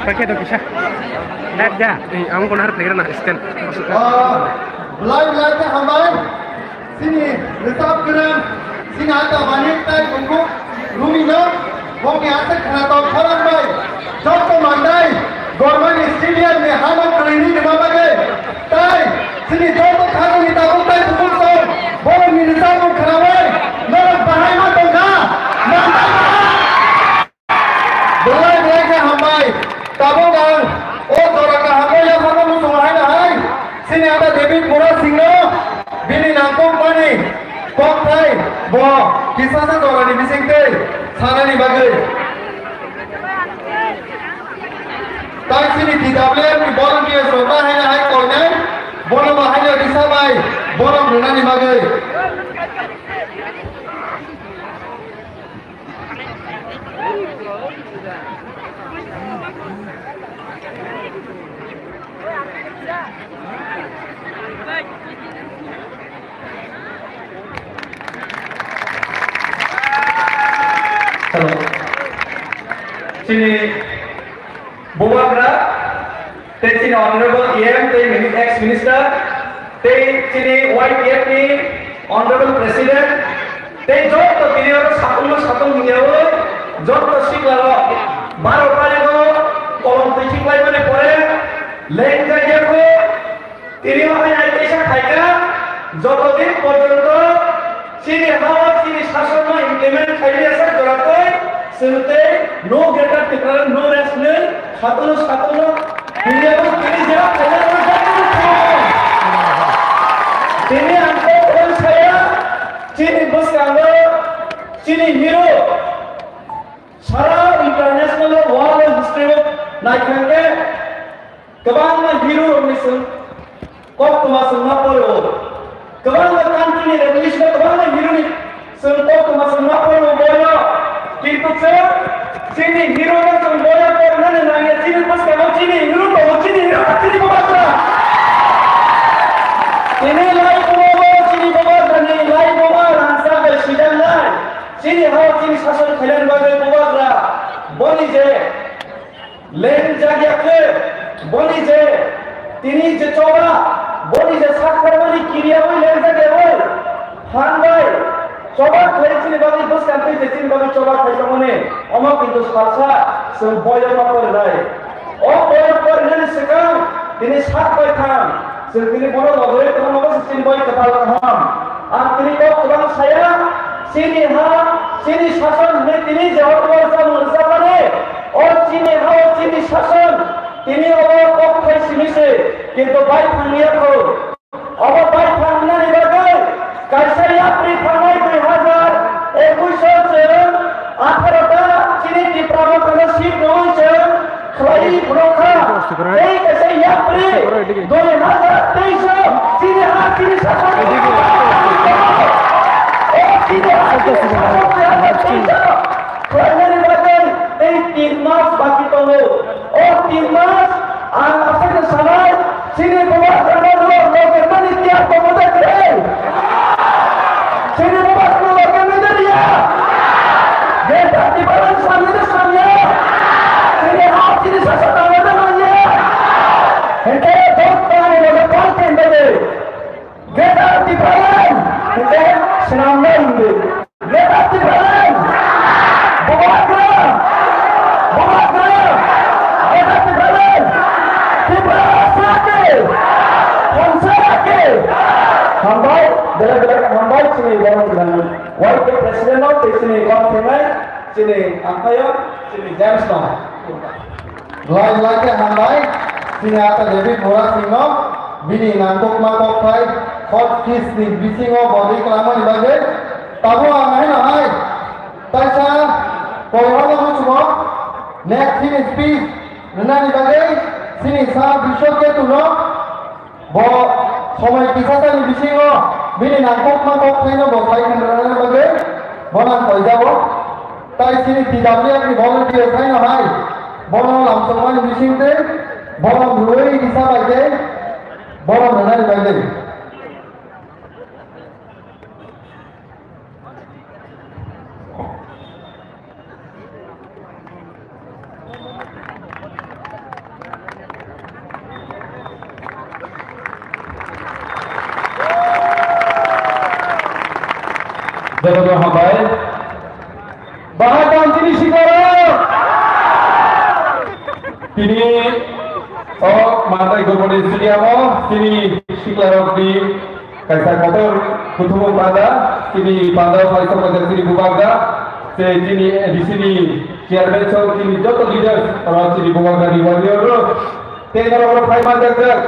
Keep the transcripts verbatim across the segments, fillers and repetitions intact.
Pakai do kisa. Live da. Eh, ang kono har player na stand. Ah, live, live ke hambai. Sini resap kerem. Sini ata manik tai bungku. Rumi no. Boki asa khana to khalang bai. Jok to mandai. Gormani senior ni hano krini ni mama ge. Tai. Sini jok to khana ni tabuk tai bungku so. Boki ni resap mo khana bai. Norok bahai ma tongkha. Mandai bahai. Belai belai khe hambai. Tabuk ang o jora kaham o yapharma muchung hai na hai. Sini ata David Mura Singh no bini nangkukmani kokthai bo kisasa jorani bising tei sanani bagwi. Tai sini T W F ni volunteers rok na hai na hai koinai bono bo hai no risa bai bono rwnani bagwi. Hello. Chini Bubagra, tei chini Honorable E M tei mini-, ex Minister, tei chini Y T F ni Honorable President, tei joto tini oro satung no satung hingyawi joto sikla rok baro tarikh o kolom twi khiklai mani pore lengjak ya kho. Tini o hai ai kaisa khaikha, joto din porjonto chini ha o chini sason no implement khailiya sak jora tei chwng tei no greater Tipraland no rest ni satungno satungno India bo tini jera khaina no jati ni thang. Tini ang kok saya chini bwskango chini hero sara international world history o naithangkhe Kwbangma hero rokni chwng koktwma chwngma poro. Kwbangma country ni revolution o kwbangma hero ni chwng koktwma chwngma poro boyo. Kintu chwng chini hero no chwng boyo pornani nangya, chini bwskango chini hero tongo, chini hero khe chini Bubagra. Tini lai bobo chini Bubagra ni lai bobo rangchak bai sijaknai. Chini hao chini sason khainani bagwi Bubagra. Boni je Lengjak ya khe, boni je, tini je choba, boni je sakharmani kiriyaui lengjak ya oi, phan bai, choba khlai chini bagwi bwskang twi je chini bagwi choba khlai tongmani, omo kintu salsa, chwng boyama porinai. O boyama porinani swkang, tini sak bai thang, chwng tini bono logoi tongma bo se chini bai kwtal kaham. Ang tini kok kwbang saya, chini ha, chini sason hinwi tini je o duar samung rwchapmani, O chini ha, o chini sason, tini obo kokthai simi se, kintu bai thangya kho. Obo bai thangnani bagwi kaisa yapri thangnai dui hajar ekush o chwng atharo ta chini Tipra Mothano seat rwui chwng khlai phunukha. Tei kaisa yapri dui hajar teis o chini ha chini sason. O chini ha chini sason dui hajar teis o. Khlainani bagwi tei tin mas baki tongo. O tin mas ang aswkno sanai, chini Bubagrano logermani tiyar tongo de kwrwi? Chini Bubagrano logermani de riya? Greater Tipraland samni de samya? Chini ha chini sasa tangna de manya? Hwnkhe dot tangni loge content de. Greater Tipraland hwnkhe swnamnai hwnkhe. Greater Tipraland! Bubagra! Bubagra! Greater Tipraland! Tipra Rasa ke! Hamsaya ke! Hambai, belai belai hambai chini borok twlangni. Y K president no tei chini borok thwngnai chini amthaio chini James no. Belai belai khe hambai, chini ata David Mura Singh no, bini nangkukma kokthai, hot kiss ni bisingo bodi kwlangmani bagwi. Tabuk ang haino hai, taisa koirono muchungo, next chini speech rwnani bagwi, chini sir Biswa Ketu no, Bo somoi kisasani bisingo bini nangkukma kokthaino bo sai khenrwnani bagwi bono ang koijago. Tai chini T W F ni volunteer haino hai bono lamsokmani bisingtwi bono rwui risa bai tei bono rwnani bagwi. Jotono hambai. Bahai tong chini siklarok. Tini o Mandai Government Stadium o chini siklarok ni kaisa kotor kuthumung panda, chini panda o kaisa kaisa chini bubagra, se chini A D C ni chairman song chini joto leaders oro chini bubagra ni warrior rok. Tei norok phai manjak jak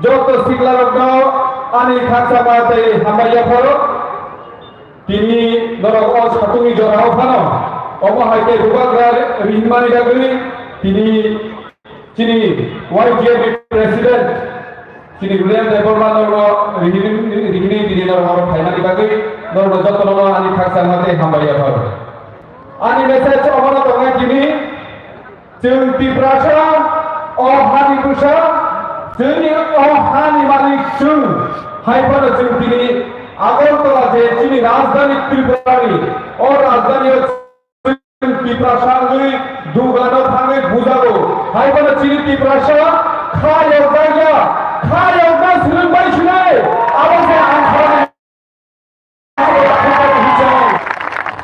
joto siklarok no ani khaksa ma tei hambai yapharo. Tini norok o satungni jorao phano, omo hai khe bubagra rihimani bagwi tini chini Y T F ni president, chini William Debbarma norokno rihini, rihini tini norok oro phaimani bagwi norokno jotono ani khakchangma tei hambai yaphar. Ani message omono tongnai tini, chwng Tiprasa, o hani bwsa, chwngni o hani malik chwng. Hai phano chwng tini Agartala je chini rajdhani Tripurani, o rajdhani o chwng Tiprasa wngwi dugano thangwi bujago. Hai phano chini Tiprasa kha yokjakya, kha yokna swrwngbai sinai. Abo se ang salani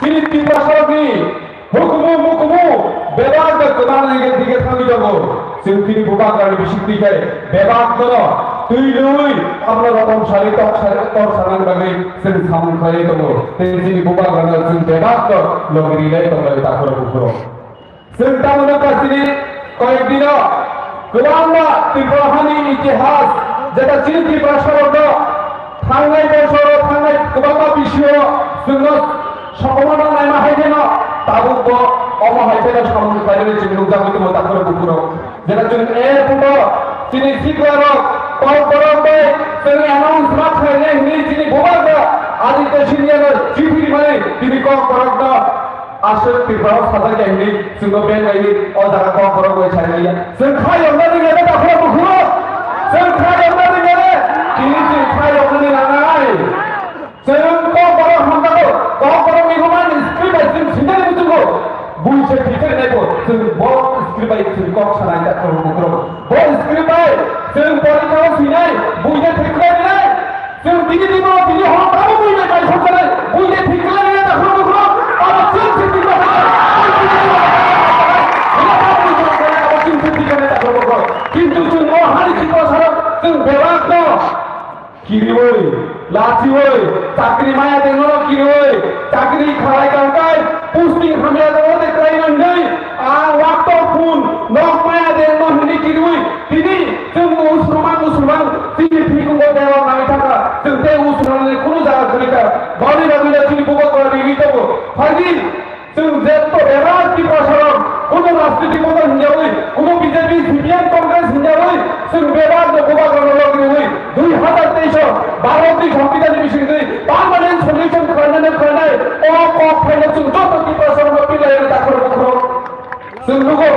Chini Tiprasarokni hukumu mukumu bebak da kwbangni dige thangwi tongo. Chwng tini bubagrani bisingtwi khe bebak dono twi lwi abono rotom sari tok sari tor sanani bagwi chwng samung khlaiwi tongo. Tei chini bubagrano chwng bebak no logi rilai tonglai takhoro bukhoro. Chwng tamo nukha chini koyek dino kwbangma Tripura hani itihas, jeta chini Tiprasarokno thangnai bosoro thangnai kwbangma bisio chwngno sokomorno naima hai kheno tabukbo omo hai kheno samung khlainani chwng nukjagwi tongo takhoro bukhurok. Jeta chwng airport-o chini siklarok, kokborok bai chwng announce ma khlainai hwnwi chini bubagra Aditya Sindhya-no chithi rimani tini kokborokno Aswk Tripura o sajak ya hinwi chwngno beng laini o jaga kokborok bai sai liya. Chwng kha yokna rwngya de takhoro bukhuro. Chwng kha yokna rwngya de. Tini chwng kha yoknani nangnai. Chwng kokborok hamjago. Kokborok ni bumani script bai chwng sinjani muchungo. Bui se thikhe nai bo. Chwng bo script bai chwng kok sanai takhoro bukhuro. Bo script bai chwng porikha o sinai. Bui se thikhe nai. Chwng tini tini o tini horo tamo buini bai sokjagwi, buini thik khlai rwya takhro bukhro, abo chwng se tini o horo, abo chwng se tini o horo, abo chwng se tini o horo. Kintu chwng o hani tini o saro chwng bebak no kiriwi, lachiwi, chakri maya de no kiriwi, chakri khalai kangkai, posting hamya de o de khlai nangwi, ang wakto phun nok maya de no hini kiriwi, Tini chwng Musulman, Musulman, chini phikungo dewal nai thangkha, chwng tei Musulmanni kunu jaga kwrwi kha. Boni bagwino chini bubagra rigwi tongo. Phaidi, chwng jetto bebak Tiprasarok, kunu rajniti bodol hinjawi, kunu B J P, C P M, Congress hinjawi, chwng bebak no bubagrano logriwi, dui hazar teis o Bharatni Songbidanni bisingtwi permanent solution khlainani khlainai, o kok phaino chwng joto Tiprasarokno pilai rwna takhro bukhro. Chwng nugo,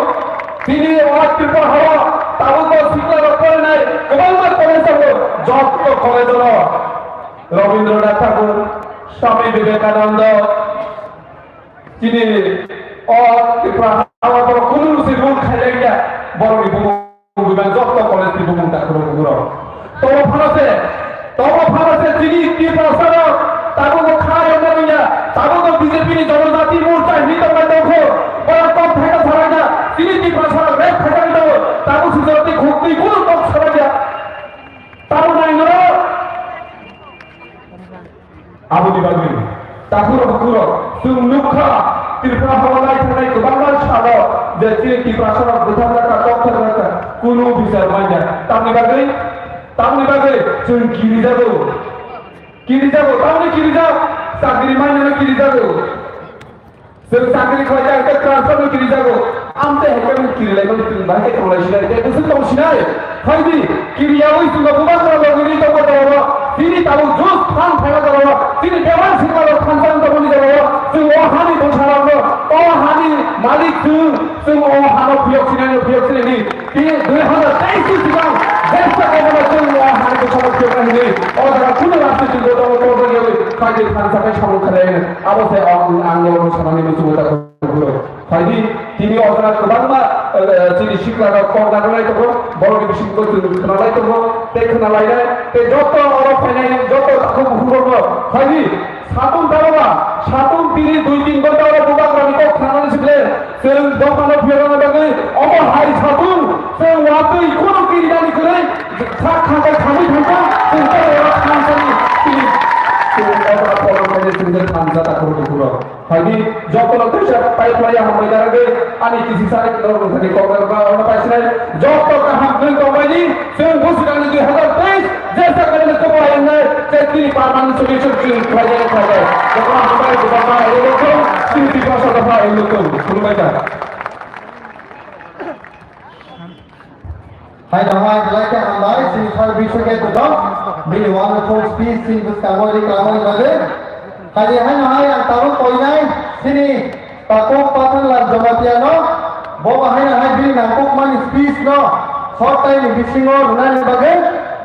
tini o Tripura hao tabukbo sikla rok porinai kwbangma college tongo, joto college o Rabindranath Tagore, Swami Vivekananda, chini o Tripura hao borok kunu se rule khailaiya, borokni bumung bumung joto college ni bumung takhro bumung rok. Tobo phano se, tobo phano se chini Tiprasa rok, tabukbo kha yokna rwngya, tabukbo B J P ni Janajati Morcha hinwi tongbai tongkho, borok kok phaina salaikha, chini Tiprasa rok rep phaina tongo, tabuk sijorti khukni kunu kok salaikha. Tamo nai norok? Aboni bagwi, takhurok bukhurok, chwng nukha, Tripura hao lai thangnai kwbangma salo, je chini Tiprasa rok bwthar jakha, tokthar jakha, kunu bichar manya. Tamni bagwi, tamni bagwi chwng kirijago. Kirijago, tamni kirijak, chakri mainano kirijago. Chwng chakri khlaijak, hwnkhe transfer no kirijago. Amte hwnkhe bini kirilaimani chwng bahai khe tonglai sinai, tei bwswk tong sinai. Phaidi, kiriyaui chwngno bubagra logini tongma jorao. Chini tabuk jus phan phaima jorao. Chini bebak sikla rok thansa wng tongmani jorao. Chwng o hani bwsarokno, o hani malik chwng, chwng o hano phiyok sinai no phiyok sinai ni. Tini dui hazar teis ni sikang Jyeshtha Governor chwng o hani bwsarok phiyokna hinwi o jaga kunu rajnitik dol dol dol dol yaui phaidi thansa khe samung khlai abo se ang ang no sanani muchungo ta. Phaidi, tini o jaga kwbangma, eh, chini sikla rok kok nagnai tongo, borokni bisingo chwng khwnalai tongo, tei khwnalainai, tei joto oro phainai, joto takhuk bukhuk rokno phaidi, Satung taloba, satung tini dui tin ghonta oro bubagrani kok khnanani sibole, chwng dophano phiyarana bagwi omo hai satung, chwng watwi khunu kirinani kwrwi sak khakai khamwi thangkha, chwng tei oro thansani tini, chwng oro polong khaini chwng thansa takhuk tukhuro. Phaidi, jotono teisa pai phlaiya hambai narwgwi, ani kisi sari norok thani kok narwkma ono paisinai, joto kaham nwng tongbaidi, chwng busidangni dui hazar teis, jesa kali kobo aywngnai, tei tini permanent solution chwng khlaijak khlaijak. Jotono hambai, jotono hambai, chini Tiprasa dopha, khulumbai ta. Hai no hai belai khe hambai, chini sir Biswakhet Dudok, bini wonderful speech chini bwskango ri kwlangmani bagwi. Hai hai no hai ang tabuk koinai chini Takhuk Pathanlal Jamatia no, bo bo hai no hai bini nangkukmani speech no short time ni bisingo rwnani bagwi.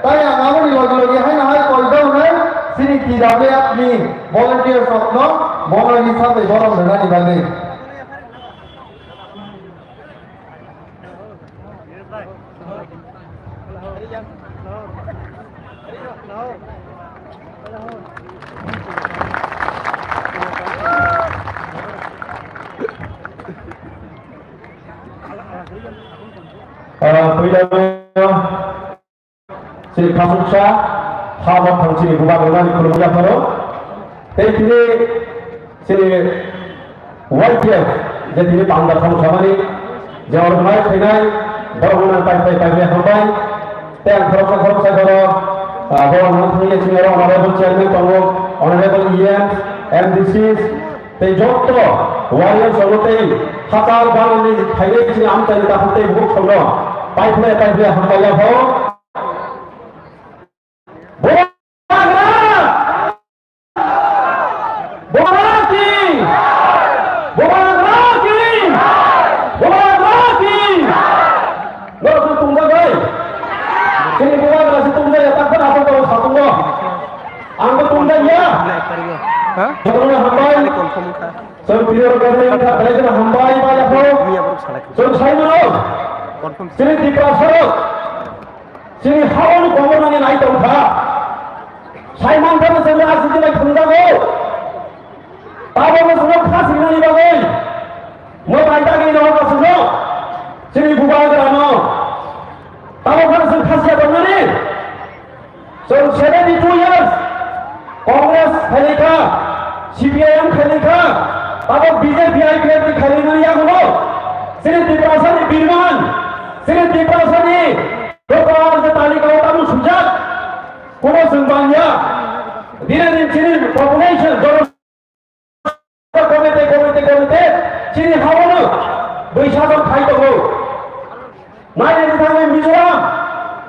Tai ang aboni logi logi hai no hai koi da hwnai chini T W F ni volunteers rok no bono hisab bai borom rwnani bagwi. Ah, puila Chini khasuksa ha mothang chini bubagrani khulumya phano. Tei tini chini Y P F je tini panda thang samani je organize khainai borok nang pai pai pai hambai. Tei ang khoroksa khoroksa khoro, ah, borok nang thangya chini oro honorable chairman tongo, honorable E M, M D Cs, tei jotto warriors tongo tei hachal banani khainai chini amchaini takhuk tei bukhuk songno pai phai pai phai hambai ya phano. Bubagra! Bubagra ki! Bubagra ki! Bubagra ki! Norok tong tong jagwi. Chini bubagra se tong jaya, tak tak asal tong sa tong. Ang bo tong jaya. Ha? Jotono hambai. Confirm kha. Sir, clear ka, belai khe hambai ba yapho. Miya borok salai. Sir, sai mano. Confirm. Chini Tiprasa rok. Chini haono komo nani nai tong kha. Sai man kha chwng rajniti bai thwngjago. Tabokno chwngno kha singnani bagwi. Mo bai dagwi no ka chwngno. Chini bubagrano. Tabokno chwng kha siya tongnani. Chwng seventy two years Congress khaini kha, C P I M khaini kha, tabok B J P I P F ni khaini nani yagulo. Chini Tiprasa ni birman, chini Tiprasa ni kwtal je talikao tamo sujak, kuno chwng bangya. Dine din chini population, jono Komite, komite, komite, chini haono bwsa jon khai tongo. Naina thangwi Mizoram,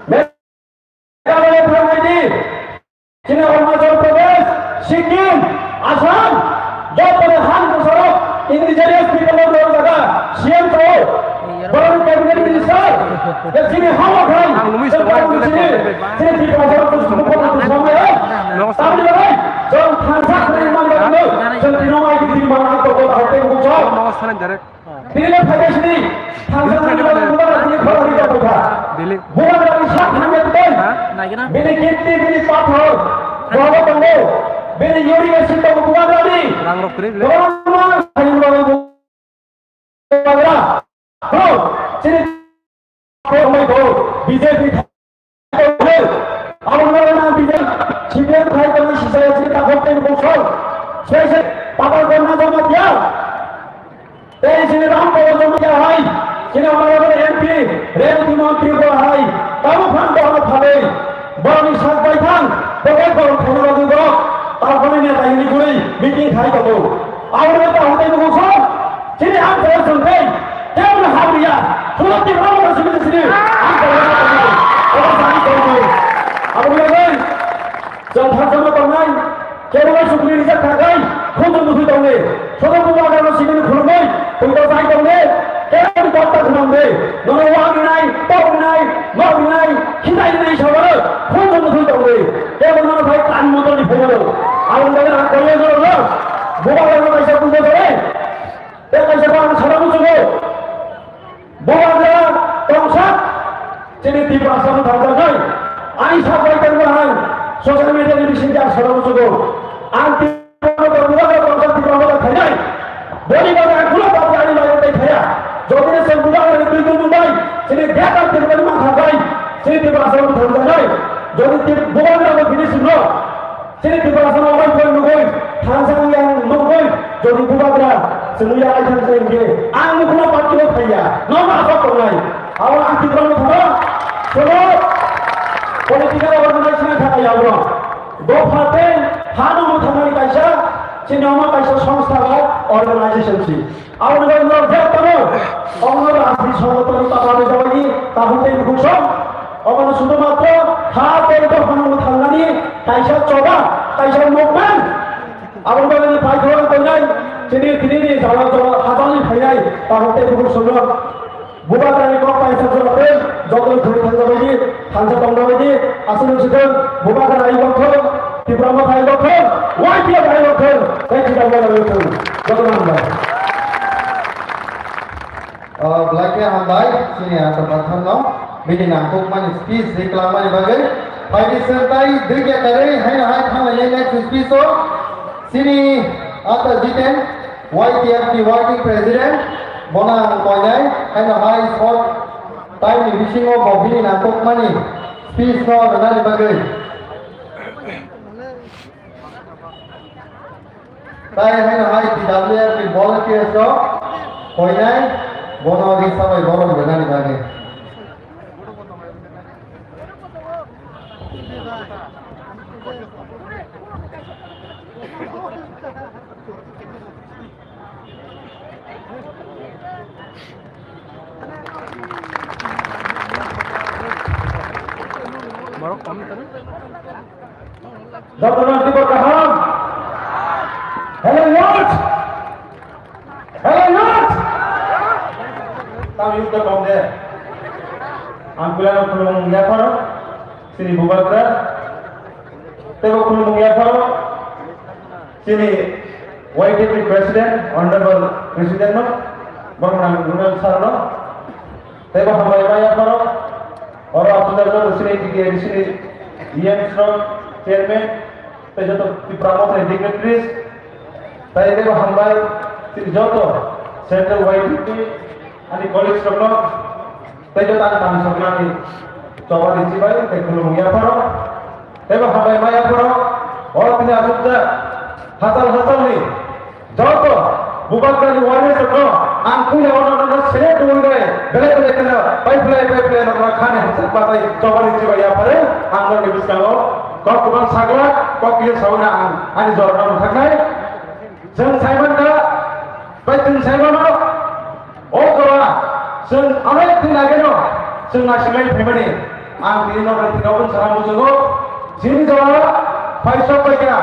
Meghalaya thangwi di, chini Arunachal Pradesh, Sikkim, Assam, joto han bwsarok indigenous people rok jaga C M sao. Borok cabinet minister, je chini hao thang, ang nungwi je sabo, ang chini, nungwi sabo. Chini Tripura borok tu sumuk borok tu samai, eh? Nungwi sabo. Tamni bagwi, jong thangsa khri man bagwi, jong tino mai di tini man ang toko thang tei bujo. Nungwi sabo direct. Tini le phai sini, thangsa khri man bagwi, tini khoro ri jato kha. Delhi. Bukan dari sak thang ya tu. Ha? Bini kinti, bini pathor, bawa tanggo, bini yuri ya sito bukan dari. Rang rok kri bile. Orang mana khri man bagwi Bubagra, bro, chini kok mai ko, B J P thai ko, abo no na B J P, C P M thai ko, sisa sini ta hok ten bosol, sese, papa ko na jama dia. Tei chini ram ko jama dia hai, chini amara ko M P, Revati Montri ko hai, kamu phan ko ano phale, borok ni sak bai thang, bokai borok thai no bagwi borok, ta phone ni ta ini guri, meeting thai ko. Abo no ta hote no bosol. Chini ang kaya songkai, kebo no hamriya, sulo ti ramo na simi sini, ang kaya songkai, kebo sani kaya. Abo ni bagwi, jang thang sama tongnai, kebo no sukri rijak thangkai, khunjung nukhui tongnai, soto bubagra no simi khulumoi, twi to jai tongnai, kebo ni kok ta khunam de, nono wang nai, tok nai, nok nai, khidai nai sabaro, khunjung nukhui tongnai, kebo no phai tan motor ni phai no, abo ni bagwi ang kaya songkai, bubagra no kaisa bujo jare. Tei kaisa ko ang sana muchungo. Bubagra tongsa chini Tiprasa no thangjaknai. Ani sak bai tongma hai social media ni bisingtwi ang sana muchungo. Ang Bubagra bo bini sino. Chini Tiprasa no obai phai nugui, thansa yang nugui, jodi Bubagra, chini ya ai thansa yang ge, ang nukuna party o phaiya, no ma apa tongnai. Abo ang Tipra no thangma, chwlo political organization thangma ya bro. Dopha tei hano muthamani kaisa, chini omo kaisa songstha ba organization si. Aboni bagwi norok jak tamo. Omo rajni songotoni tama rwjawani tabuk tei bukhuk song. Omono sudhumatro ha tei dophano mwthangnani kaisa choba, kaisa movement. Aboni bagwi paithakgo tongnai chini tinini jala jala hajalni phainai tabuk tei bukhuk songrok. Bubagrani kok kaisa jora tei jotoni thani thangjabani. Thansa tongna baidi, aswk wngsi thung, Bubagra ai wngthung, Tipra Motha ai wngthung, Y P F ai wngthung, tei Tipra Motha ai wngthung. Jotono hambai. O, belai khe hambai, chini Ata Pathan no, bini nangkukmani speech ri kwlangmani bagwi. Phaidi chwng tai dwkya karwi, haino hai thanglainai next speech o, chini Ata Jiten, Y T F ni working president, bono ang koinai, haino hai short time ni bisingo bo bini nangkukmani speech no rwnani bagwi. Tai haino hai T W F ni volunteers rok koinai, bono risa bai borom rwnani bagwi. Borok kom tong. Jotono twibo kaham. Hello youth. Hello youth. Tamo youth to kom de. Ang kulano khulumung yapharo. Chini Bubagra. Teibo khulumung yapharo. Chini Y T F ni President, Honorable President no, Bhagwan Runal Sir no, teibo hambai ma yapharo, oro achukjak joto chini T T A D C ni E Ms rok, Chairman, tei joto Tipra Motha ni dignitaries, tei teibo hambai chini joto Central Y T F ani colleagues rok no, tei joto ang tang soknani choba rinchi bai tei khulumung yapharo. Teibo hambai ma yapharo. Oro tini achukjak hachal hachalni joto Bubagrani warriors rokno ang puila oro nono select rwui bai belai belai kheno pai phlai pai phlai nokna khani hachal batai choba rinchi bai yapharo. Ang norokni bwskango kok kwbang saglak kok kisa saui na ang ani jorano mwthaknai. Chwng saimankha, bai chwng saimano, o jora, chwng onek din ageno, chwng naisingwi phaimani, ang tini norokni thwilaiboni sana muchungo, chini jora, phaisok paikha,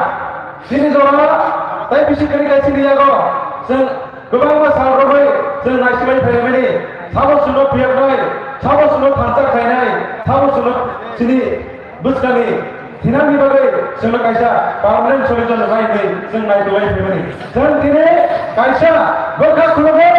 chini jora, tei bisi kwrwi khe chini yago, chwng kwbangma sal rwgwi, chwng naisingwi phaimani, sabo chwngno phiyoknai, sabo chwngno thansa khlainai, sabo chwngno chini bwskangni thinangni bagwi chwngno kaisa permanent solution rwnai hinwi chwng naitugwi phaimani. Chwng tini kaisa bwkha khulugwi,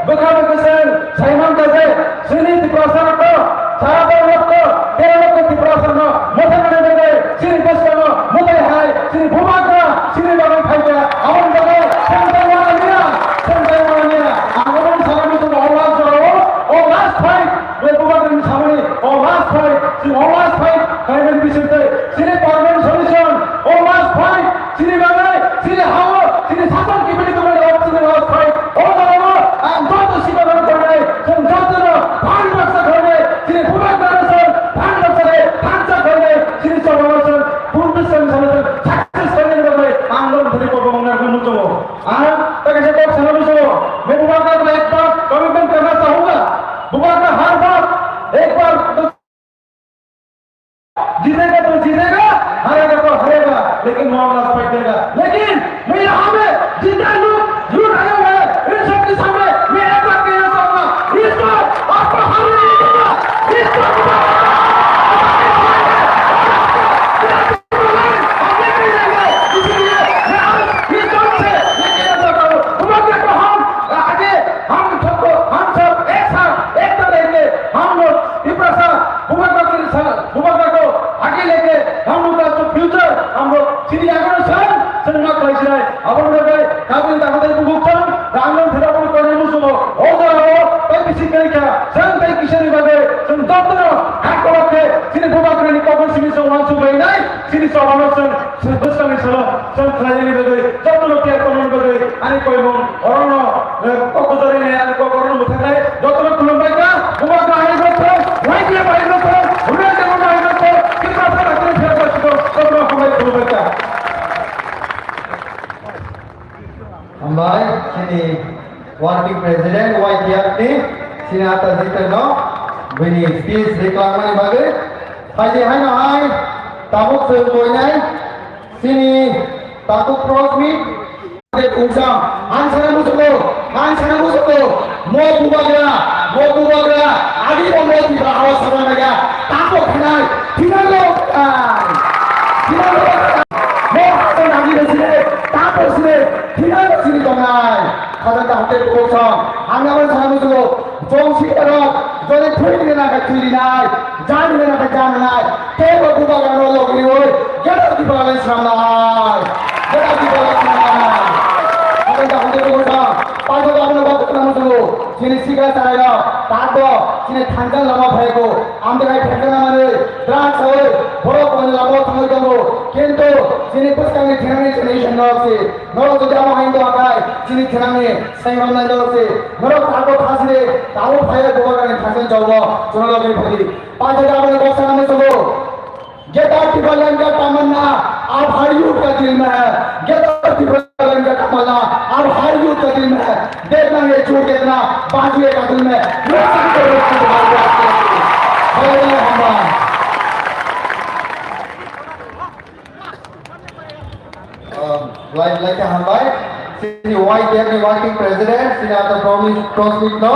bwkha bwkha chwng saimankha je chini Tiprasarokno, sara Bharatno, Keralano Tiprasarokno mwthangna bagwi chini bwskango mwtai hai chini Bubagra chini bagwi phaikha. Aboni bagwi chwng tei uananiya, chwng tei uananiya. Ang omo salai muchungo o last jorao, o last fight. Bebubagani samani, o last fight, chini o last fight, khlaimani bisingtwi, chini permanent solution, o last fight, chini bagwi, chini hao, chini sasan kibini tongmani o chini last fight, o jagao ang joto sibarokno koinai, chwng jotono phan baksa khlainai, chini Bubagrano chwng phan baksa khe thansa khlainai, chini chobano chwng purbi sani sani chwng success khlainani bagwi ang norok thani kokbo mangnai muchungo. Ang ta kaisa kok sana muchungo, Bebubagano ekbar commitment karna chahunga, Bubagna har bar ek bar to jeetega to jeetega, harega to harega, lekin no last fight dega. Lekin main hame jitna look, look aaya hua hai, in sabke samne main ek baat kehna chahunga, is baar aapko harna nahi dega, is baar हम ये कह रहे हैं, इसीलिए मैं आज ये जोर से ये कहना चाहता हूँ, बुबाग्रा को हम आगे, हम सबको, हम सब एक साथ, एकता लेके हम लोग तिपरासा बुबाग्रा के साथ, बुबाग्रा को आगे लेके हम लोग का जो फ्यूचर, हम लोग chini yago no chwng, chwng ma khlai sinai, aboni bagwi kabini dakhwtai bukhuk chwng, rang no thira boni koinai muchungo, o jorao tei bisi kwrwi kha, chwng tei kisani bagwi chwng jotono hak kolok khe chini bubagrani kokno simi chwng uansuk lai na. Chini chobano chwng, chwng bwskangni salo chwng khlainani bagwi, jotono tei tongmani bagwi ani koimung orono, eh, kok kwchari nai ani kok orono mwthaknai, jotono khulumbai kha, Bubagra hai joto, Y T F hai joto, United Bubagra hai joto, Tiprasa Rajya Shabha joto, jotono hambai khulumbai kha. Hambai, chini working president Y T F ni, chini ata Jiten no, bini speech riklamani bagwi, phaidi haino hai, tabuk chwng koinai, chini tabuk press meet, unsam, ang sana musuko, ang sana musuko, mo Bubagra, mo Bubagra, adi mo mo Tipra hawa sabana ya, tabuk khanai, thinango khanai, thinango khanai, mo hasan agi besile, tabuk sile, thinango sile tongnai, khajak ta hotel ko song, ang naman sana musuko, Jong si aro, jodi thwi ni na ka thwi ni nai, jan ni na ka jan nai, tei bo Bubagra no log ni oi, gada di bala ni sam nai, gada di bala ni sam nai. Apa yang tak untuk tu sa, pai ko abang nak buat nama tu, sini siga sarai lo, tak do, sini thanjang lama phai ko, amde kai thanjang lama ni, drugs oi, borok ko lama thang oi dong, kintu, sini pus kami thinang ni sini isan no si, no tu jama hain do akai, sini thinang ni, Sengrom nai dolo se, norok tabuk khasire, tabuk phaiya Bubagrani thasen jawbo, chwng logni phadi. Paithak aboni kok sana musugo. Geta Tipraland ka tamanna, ab har youth ka dil mein hai. Geta Tipraland ka tamanna, ab har youth ka dil mein hai. Dekna ye chhod ke itna, baji ye ka dil mein. Ye sabhi ko roshni bahar baat hai. Hai, hai, hai. Lai, lai khe hambai. Chini Y T F ni working president, chini ata Promise, Prosmit no.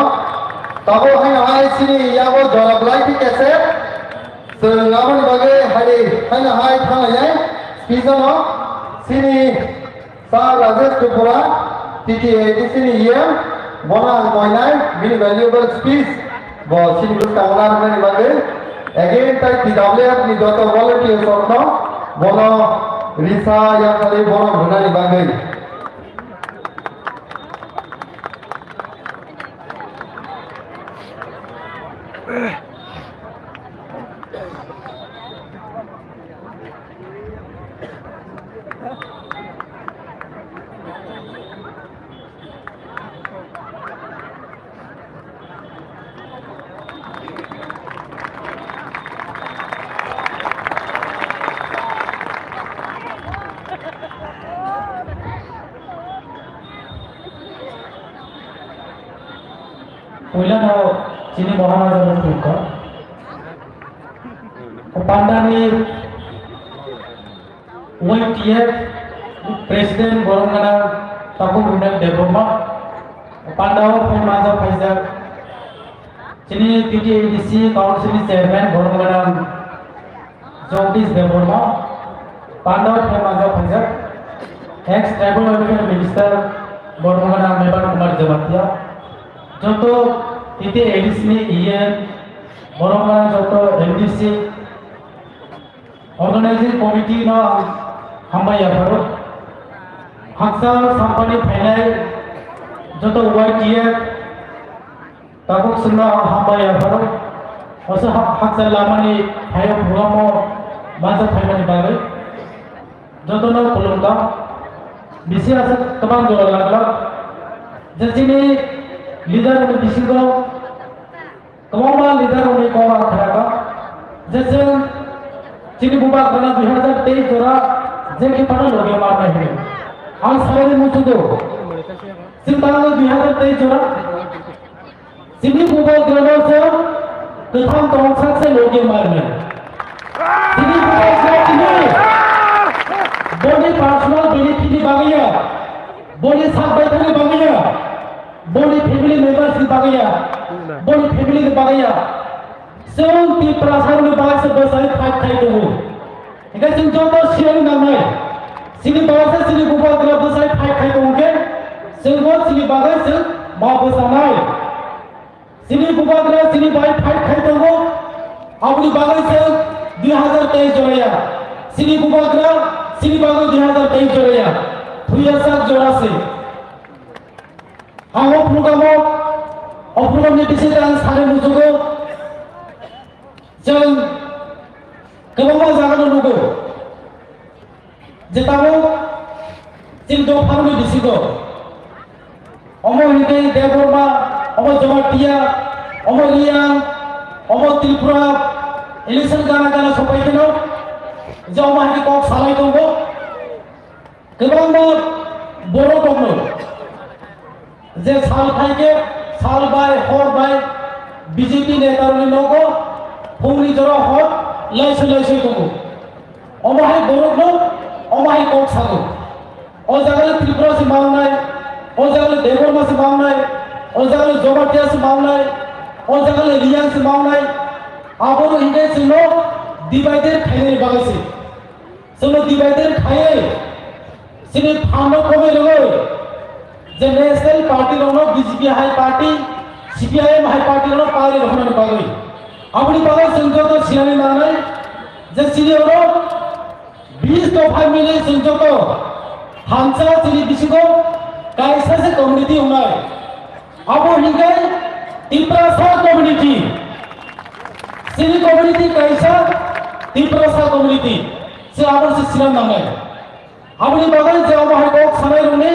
Tabo haino hai chini yago jora belai khe kese. Chwng aboni bagwi hai, haino hai thanglai nai. Speech no. Chini Sir Rajesh Tripura, T T A D C ni E M, bono ang koinai, bini valuable speech. Bo chini bwskango narwknani bagwi, again tai T W F ni joto volunteers rokno bono risa yakarwi borom rwnani bagwi. Puila no chini Mohamajano thumkha. Pandani Y T F President Boromgana Takhuk Runak Debbarma, Pandao Phaimajak Phaijak, chini T T A D C Council ni Chairman Boromgana Jagdish Debbarma, Pandao Phaimajak Phaijak, Ex Tribal Welfare Minister Boromgana Mebar Kumar Jamatia, joto T T A D C ni E M, Boromgana joto M D C, Organizing committee no ang hambai yapharo. Haksa sampani phainai joto Y T F tabuk swnno ang hambai yapharo. Oso ha-, haksa lamani phaio programo masa phaimani bagwi jotono khulumkha. Bisi aswk kwbang jora laglak je chini leader ni bisingo Kwbangma leader rokni kok ang khnakha je chwng chini Bubagrano dui hazar teis jora je khe phano logi marnai hwnwi. Ang salai muchugo. Chwng tangwi dui hazar teis jora chini Bubagrano chwng kwthang tongsak se logi marnai. Chini Bubagra chini boni personal benefit ni bagwi ya, boni sak baithangni bagwi ya. Boni family members ni bagwi ya, boni family ni bagwi ya. Chwng Tiprasa ni bagwi se bwsai fight khai tongo. Hingke chwng joto siyani nangnai. Chini bagwi se chini Bubagra bwsai fight khai tongo khe, chwng bo chini bagwi chwng ma bwsanai. Chini Bubagra chini bai fight khai tongo. Aboni bagwi chwng dui hazar teis joraya. Chini Bubagra chini bagwi dui hazar teis joraya. Thuya sak jora se. Ang o program o, o program ni bising ang sani muchugo. Chwng kwbangma jaga no nugo. pharni bisingo. Omo hinkhe Debbarma, omo Jamatia, omo Reang, omo Tripura, election gana gana sopai kheno, je omo hinkhe kok salai tongo. Kwbangma borok tongo, je sal phaikhe sal bai hor bai B J P netarokni nogo phungni jora hor laisoi laisoi tongo. Omo hai borokno omo hai kok sago. O jaga le Tripura se mangnai, o jaga le Debbarma se mangnai, o jaga le Jamatia se mangnai, o jaga le Reang se mangnai. Abo hinkhe chwngno divided khainani bagwi se. Chwngno divided khaiwi, chini phanno komwi rwgwi, je national party rokno B J P hai party, C P I M hai party rokno pari rwkhnani bagwi. Aboni bagwi chwng joto sinani nangnai je chini oro bis dopha mili chwng joto thansa chini bisingo kaisa se community wngnai. Abo hinkhe Tiprasa community. Chini community kaisa Tiprasa community. Se abo se sinam nangnai. Aboni bagwi je omo hai kok sanai rokni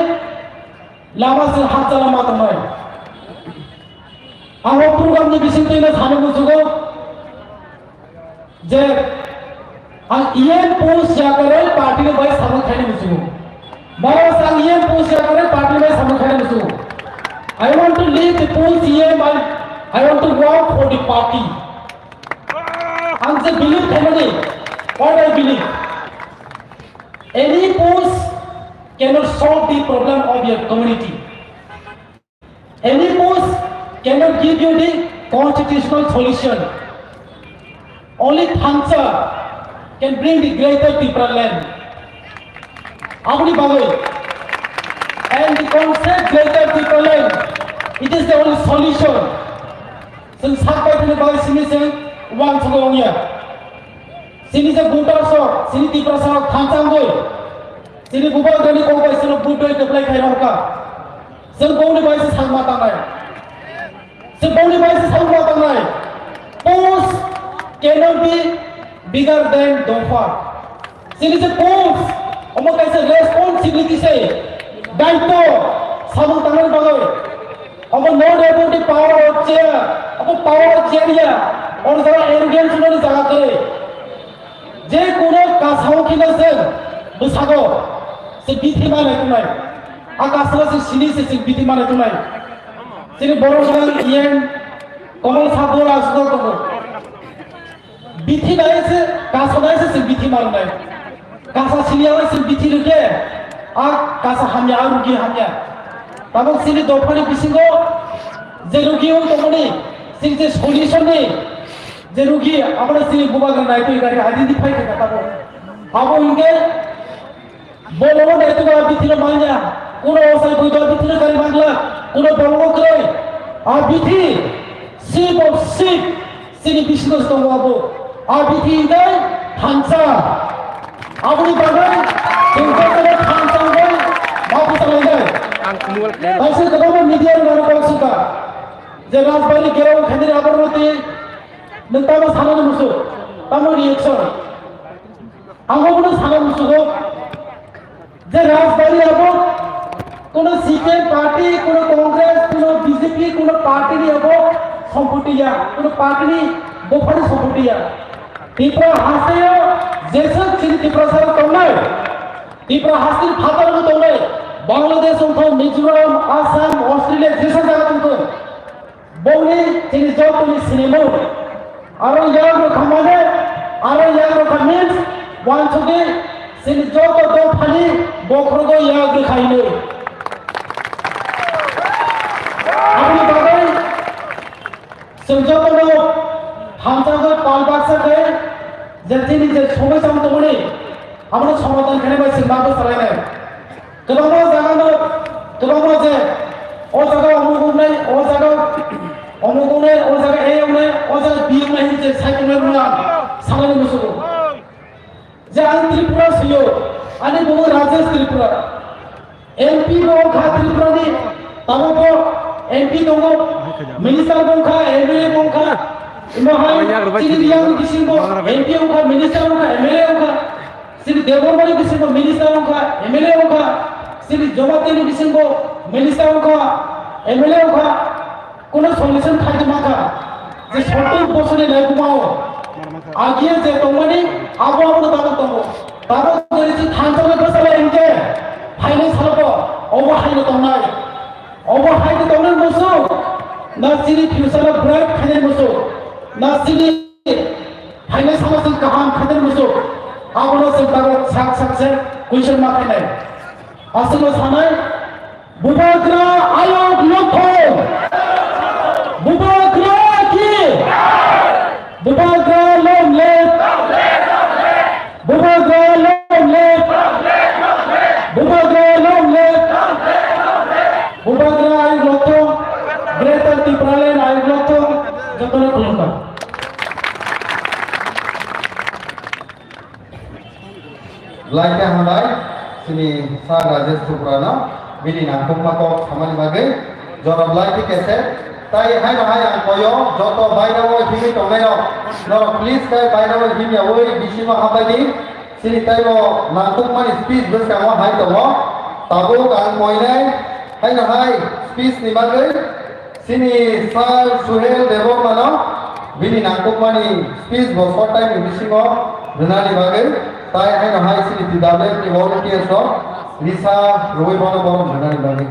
lama se hakchala ma tongnai. Ang o program ni bisingtwi no sani muchugo. Je ang E M post yakarwi party ni bai samung khaini muchugo. Bara sa E M post yakarwi party ni bai samung khaini muchugo. I want to leave the post E M and I want to work for the party. Ang je believe khaimani, what I believe. Any post cannot solve the problem of your community. Any post cannot give you the constitutional solution. Only Thansa can bring the greater Tipraland. Aboni bagwi, and the concept greater Tipraland, it is the only solution. Chwng sak bai thani bagwi simi chwng uansugwi wngya. Chini je voters rok, chini Tiprasa rok thansa wngwi, chini bubagrani kok bai chwngno vote doi kwplai khai rwkha. Chwng bongni bai se sakma tangnai. Chwng bongni bai se sakma tangnai. Post cannot be bigger than dopha. Chini je post, omo kaisa responsibility se, daityo, samung tangnani bagwi. Omo not about the power of chair, omo power of chair ya, ono jaga arrogance nani jaga kwrwi. Je kuno kasao kheno chwng bwsago se bithi manai tongnai. A kasao se sini se chwng bithi manai tongnai. Chini borok jang yen komol sabor aswk tongo. Bithi nai se, kasa nai se chwng bithi manai. Kasa sini aro chwng bithi rwkhe, a kasa hamya, a rugi hamya. Tabuk chini dophani bisingo je rugi wng tongmani, chini je solution ni je rugi, abono chini bubagra naitwi gari identify khe kha tabuk. Abo hinkhe Bolobo naitugwi a bithi no manya, kuno osai bui do bithi no kari mangla, kuno bolobo kwrwi. A bithi, sheep of sheep, chini bisingo se tongo abo. A bithi hinkhe thansa. Aboni bagwi chwng jotono thansa wngwi ma bwchalainai. Ang kumul khe. Kaisa kwbangma media rok kok sukha. Je Rajbari gerao khainai aborno twi nwng tamo sanani muchung, tamo reaction. Ang obono sana muchugo je Rajbari abo kono C P M party, kono Congress, kono B J P, kono party ni abo sompoti ya, kono party ni dophani sompoti ya. Tripura hasteo jeswk chini Tiprasa rok tongnai, Tripura hasteni phataro tongnai, Bangladesh wngthok, Mizoram, Assam, Australia, jeswk jaga tongthok. Boni chini jotoni sinimung. Aro yak rwkha mane, aro yak rwkha means, wansugwi chini joto dophani bokhrogo yak rwkha hinwi. Aboni bagwi chwng jotono hamjakgwi pal baksa khe je chini je somosya wng tongmani, abono somadhan khainai bai chwng ma bwsalainai. Kwbangma jaga no, kwbangma je, o jaga omuk wngnai, o jaga omuk wngnai, o jaga A wngnai, o jaga B wngnai hinwi je saitongnai rwna sanani musugo. Je ang Tripura swiyo, ani bumo Rajesh Tripura. M P bo wngkha Tripura ni, tabuk bo M P tongo, minister bo wngkha, M L A bo wngkha, imo hai chini Reang ni bisingo M P wngkha, minister wngkha, M L A wngkha. Chini Debbarma ni bisingo minister wngkha, M L A wngkha, Chini Jamatia ni bisingo minister wngkha, M L A wngkha, kuno solution khaidi mankha. Je sottor bosorni naikuma o agiye je tongmani abo abono tabuk tongo. Tabuk jodi chini thansa bai bwsala hinkhe phainai salobo obo haino tongnai. Obo haino tongnai musu na chini future no bright khainai musu na chini Phainai sama chwng kaham khaitani muchung. Abono chwng tabuk sak sak se question ma khainai. Aswkno sanai, Bubagra ayok longthong. Bubagra ki. Bubagra long live. Bubagra long live. Bubagra long live. Bubagra ayok longthong. Greater Tipraland ayok longthong. Jotono khulumkha. Laika hambai, chini Sir Rajesh Tripura no, bini nangkukma kok samani bagwi, jorok laiki kese, tai haino hai ang koyo, joto bairao himwi tongnai rok, norok please kai bairao himya oi bisingo habai di, chini taibo nangkukmani speech bwskango hai tongo, tabuk ang koinai, haino hai speech ni bagwi, Chini Sir Suhel Debbarma no bini nangkukmani speech bo short time ni bisingo rwnani bagwi tai haino hai chini T W F ni volunteers rok risa rwui bono borom rwnani bagwi.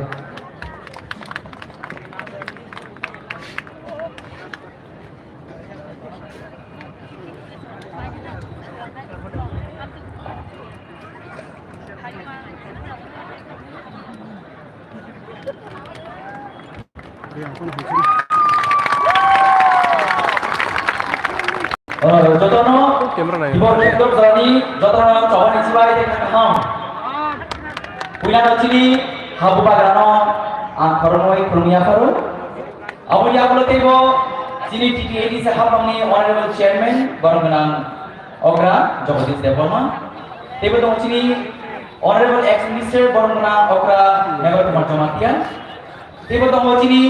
Jotono keyboard laptop jalani jotono chobani chibai tei kaham. Puila no chini habu bagrano ang khoroknwi khulumya pharo. Aboni yagulo teibo chini T T A D C hapangni honorable chairman borok gwnang okra Jagadish Debbarma. Teibo tongo chini honorable ex minister borok gwnang okra Meghal Kumar Jamatia. Teibo tongo chini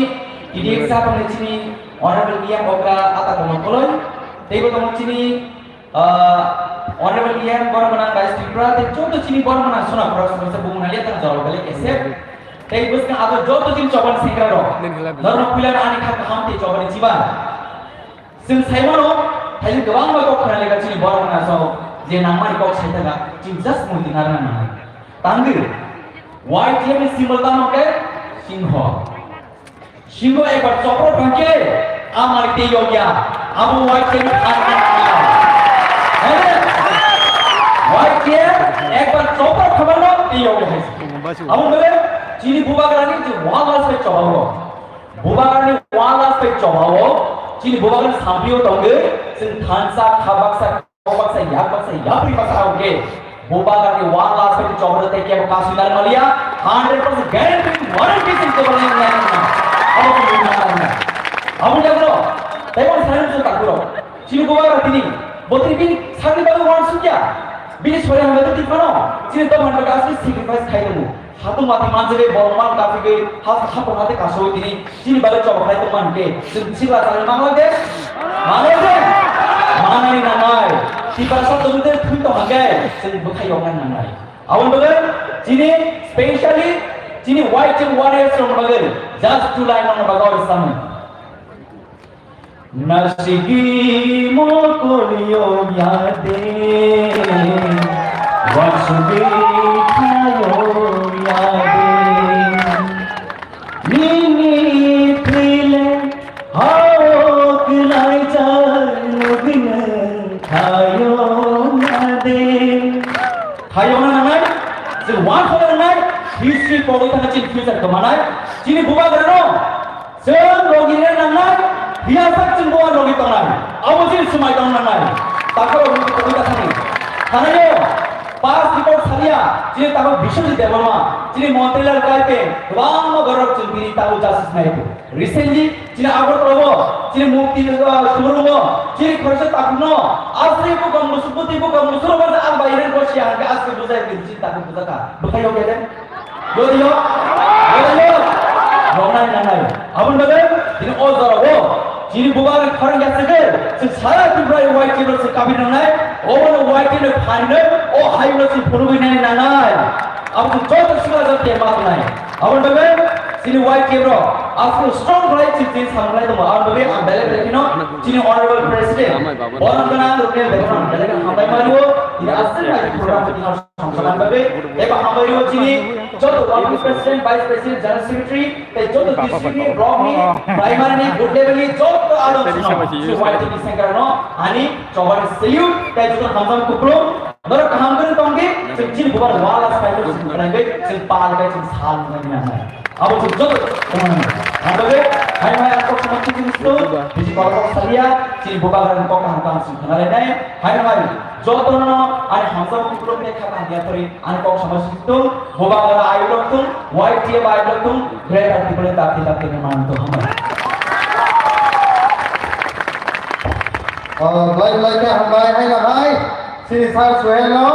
T D F hapangni chini honorable E M okra Ata Komol Koloi. Teibo tongo chini Ah, honorable E M borok gwnang Rajesh Tripura tei joto chini borok gwnang sona khorok song se bumung naliya tang jorok belai kese. Tei bwskang abo joto chini chobani sengkra rok. Norno puila ani kha kaham tei chobani chiba. Chwng saimano, thaini kwbangma kok khna lega chini borok gwnang so je nangmani kok sai thaga chini just mui tinarna nangnai. Tangdi, Y T F ni symbol tamo khe singho. Singho ekbar chopro thangkhe, amari tei yokya, abo Y T F ni thang thang thang. Hene? Y T F ekbar chopro khabano tei yokya hai. Abo bole, chini bubagrani je one last bai chobao. Bubagrani one last bai chobao, chini bubagrani sampio tongwi, chwng thansa, khabaksa, Kokbaksa, yakbaksa, yapri baksa hwnkhe, bubagrani one last bai chobro tei kebo kasui narwkmaliya, hundred percent guarantee warranty se chobro nang nang nang. Abo se nang nang nang. Abo jagro, tei bo sai se takuro. Chini bubagra tini, botri bini sakni bagwi wan sukya. Bini sori hambai twi phano, chini to hambai asli sacrifice khai tongo. Hatung mati manjagwi borok man kaphigwi ha-, hapung hati kasui tini chini bagwi chobok khai tongma hinkhe chwng sikla chali mangla de? Mangla de? Manani nangnai. Tiprasa tongwi de thwi tong hinkhe chwng bwkhai yokna nangnai. Aboni bagwi chini specially chini Y T F warriors rokni bagwi just two line rokni bagwi oro samung. Nasigi mokol yo yade, wasudi khayo yade. Nini thwile hok laijak nugine khayo yade. Khayo na nangnai, chwng wan khayo nangnai, history pogwi thangkha chini future kwmanai, chini bubagrano. Chwng logi rwna nangnai, phiya sak chwng bo logi tongnai. Abo chini swmai tong nangnai. Takhorok logi tongwi ta thani. Thanaio, past report salia, chini takhok Biswajit Debbarma, chini Motilal Gaipeng, kwbangma borok chwng bini tabuk justice nai. Recently, chini Agartala o, chini Mukti, uh, Showroom o, chini khoroksa takhukno, asri bukam musu, puti bukam musu, robar ang bai ren ko siya hangke asri bujai, chini takhuk bujaka. Bwkhai yok ya de? Yo, yo. Yo, yo. Roknai nangnai. Aboni bagwi tini o jorao chini bubagrani khorang ya se de, chwng sara Tripura Y T F se kabir nangnai, obono Y T F phainai, o haino chwng phunugwi nani nangnai. Abo chwng joto sikla jat khe ma tongnai. Aboni bagwi chini Y T F rok aswk strong khlai chini chini samung khlai tongo. Aboni bagwi ang belai belai kheno chini Honorable President Bono Gana Rukmini Debbarma belai kheno hambai ma rwo. Tini aswk nai program tini songkhaman bagwi eba hambai rwo chini joto Working President, Vice President, General Secretary, tei joto district ni block ni, primary ni, booth level ni joto adong sino, si Y T F ni sengkrak no ani chobani salute tei joto hamjak kupulung. Norok kaham khe tong di, chwng chini bubagra wala swkang chwng khwnai bai, chwng pal bai, chwng sal bai nang nai. Abo chwng joto khwnai nai. Ang bai, hai mai ang kok sama chini sto, bisi kok kok salia, chini bubagra ni kok kaham kaham chwng khwnai nai. Hai mai, joto no ani hamjak kupulung ni kha kaham ya pori, ani kok sama chini sto, bubagra ayuk rok tung, Y T F ayuk rok tung, greater people ni dapti dapti ni man tung hambai. Ah, belai belai khe hambai, hai na hai. Chini sir Suhel no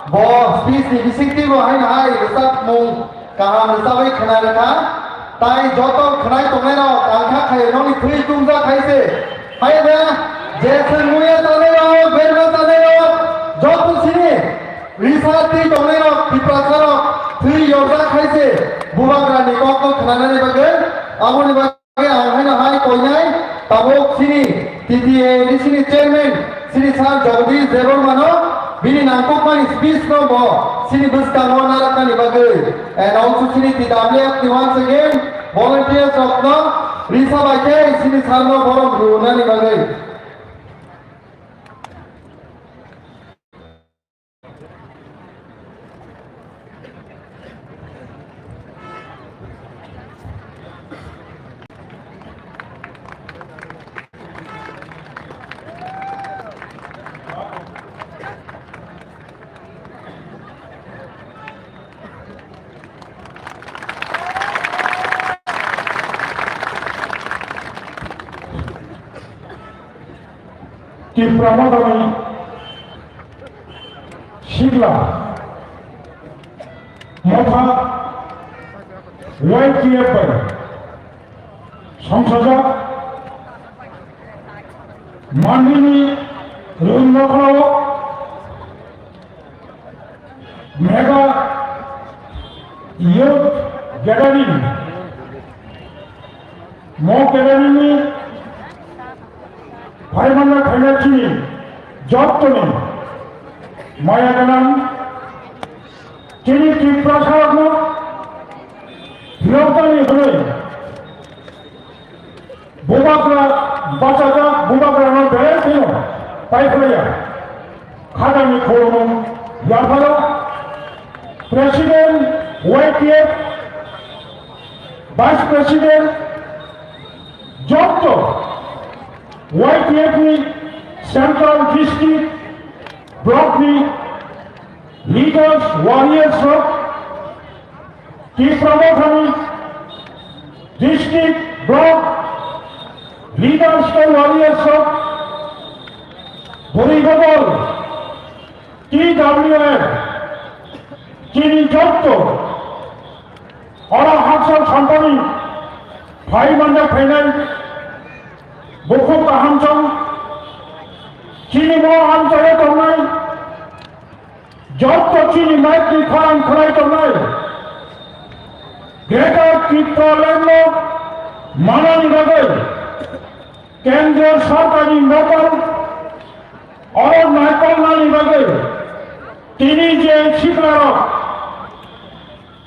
bo speech ni bisingtwi bo hai hai rwchapmung kaham rwchapwi khwna rwkha. Tai joto khwnai tongnai rok ang kha khai nokni thwi chumjak hai se. Hai da je chwng muya tanai rok, berma tanai rok, joto chini risa twi tongnai rok, Tiprasa rok thwi yorjak hai se. Bubagra ni kok no khwnanani bagwi aboni bagwi Ang haino hai koinai tabuk chini T T A ni chini chairman chini sir Jagadish Debbarma no bini nangkukmani speech no bo chini bwskango narwknani bagwi, and also chini T W F ni once again volunteers rok no risa bai khe chini sir no borom rwnani bagwi. Tipra Mothani Sikla Motha Y T F bai songsajak Mandini Rungnokhorao Mega Youth Gathering, mo gathering ni phaimana phaina chini jottoni maya ganang chini Tiprasa rokno phiyoknani hwnwi Bubagra bachajak, bubagrano belai kheno paiphlaiya. Khadani khulumung yapharo President Y T F, Vice President, jotto Y T F ni Central District Block ni leaders, warriors rok, Tipra Mothani district block leaders tei warriors rok, bwrwi bodol, T W F, chini jotto oro hakchal sampani phai manjak phainai bukhuk kahamchang, chini mo amchaio tongnai, Jotto chini mic ni khorang khwnai tongnai, Greater Tipraland no manani bagwi Kendriya Sarkar ni nokol oro naikolnani bagwi tini je siklarok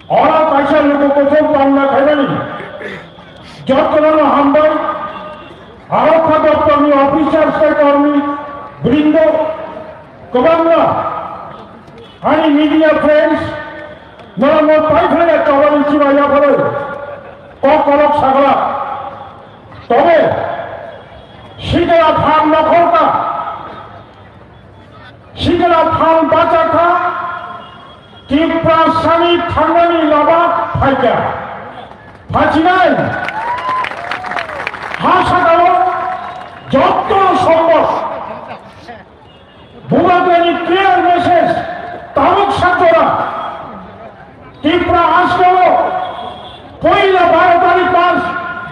Oro kaisa luku kuthuk tongna khaimani jotono hambai, Arokha doptor ni officers tei kormi brindo kwbangma ani media friends norokno paithakya chobani chiba yapharo kok kolok sagla. Tobe sikla phan nokhorka, sikla phan bachakha, Tiprasani thangnani lama phaikha. Phachinai ha sakao jotto sombor Bubagrani clear message tabuk sakjora. Tipra hasteo poila baro tarikh mas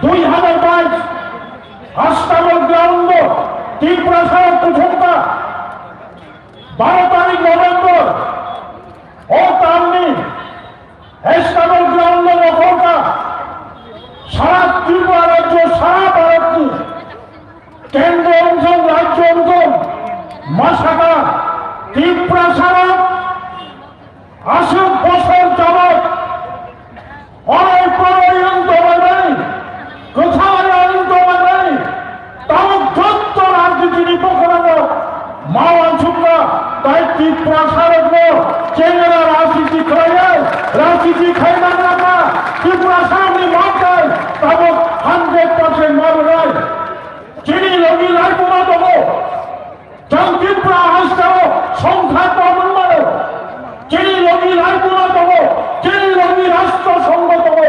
dui hazar bais Astamol ground o Tiprasa kuthumkha. Baro tarikh November, o tamni Tiprasarokno chengera rajniti khlainai, rajniti khaimani aba Tiprasarokni mangkai tabuk hundred percent manwi. Chini logi laibuma tongo. Chwng Tripura hasteo songkha tongmani mano. Chini logi laibuma tongo, chini logi rashtra songho tongo.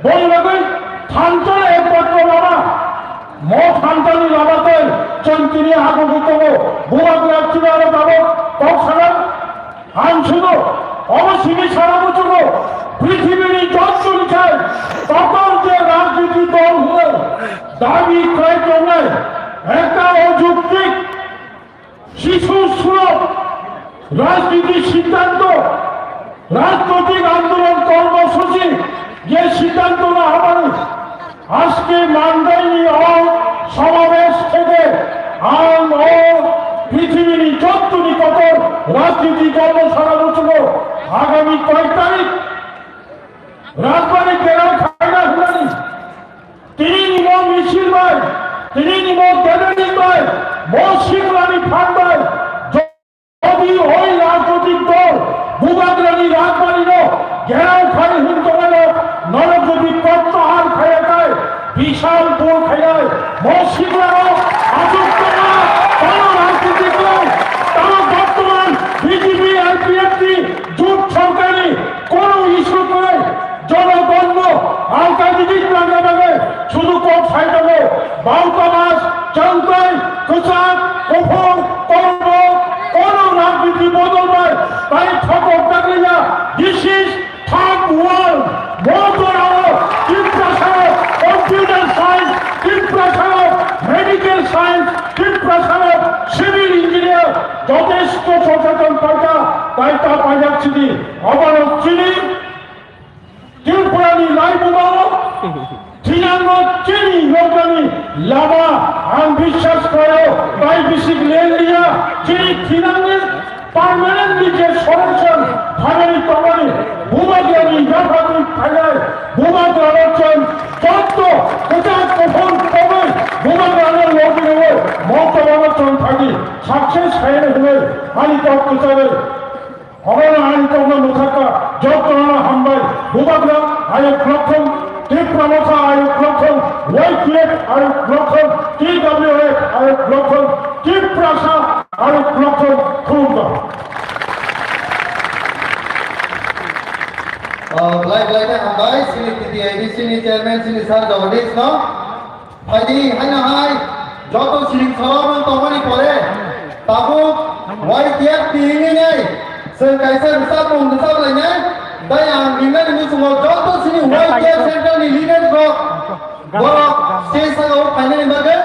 Boni bagwi thansa ekmatro lama. Mo thansani lama tei chwng tini hagwi tongo. Bubagra chini aro tabuk kok sanai. Ang sudo, obo simi sana muchungo, prithibini jottoni sai kotor je rajniti dol hwnwi dabi khlai tongnai, ekta ojuktik, shishu sulok, rajniti siddhanto, rajnoitik andolon kormosuchi, je siddhanto na hamani, Ajke Mandaini o somabesh theke ang o prithibini jottoni kotor rajniti dol no sana muchungo agami koi tarik Rajbari gherao khaina hwnani tini ni mo misil bai, tini ni mo gathering bai, mo siklani phan bai, Jodi oi rajnoitik dol Bubagrani rajbari no gherao khai hwn tongmano, norok jodi protyahar khaiya khai, bishal bol khainai, mo siklao achuk tongma, tamo rajnoitik dol, tamo bortoman B J P I P F T jut sorkarni kono issue kwrwi, Jonogonno alkagini nangna bagwi sudu kok sai tongo. Bauta mas, changtai, kwchak, kuphur, kormo, kono rajniti bodol bai tai thokok dakliya. This is third world. Mo jorao Tiprasao computer science, Tiprasao medical science, Tiprasao civil engineer jotesto socheton paikha, tai ta paijak chini, oborok chini. Tripurani laibumao thinangno chini yoknani lama ang biswas khlaio, bai bisik lengriya, chini thinangni permanently je solution phainani tongmani Bubagrani yaphangni phainai Bubagrano chwng jotto kwchak kuphur tongwi Bubagrano logi rwui moktobano chwng thangni success khainai hwnwi ani kok kwcharwi. Obono ani kokno mwthakha, jotono hambai. Bubagra ayuk lokthong, Tipra Motha ayuk lokthong, Y T F ayuk lokthong, T W F ayuk lokthong, Tiprasa ayuk lokthong, khulumkha. Oh, belai belai khe hambai, chini T T A D C ni chairman, chini sir Jagadish no. Phaidi haino hai joto siring sorok rok tongmani pore tabuk Y T F tini nai chwng kaisa rwchapmung rwchap lainai. Tai ang ringnani muchungo joto chini Y T F central ni leaders rok borok stage saka o phainani bagwi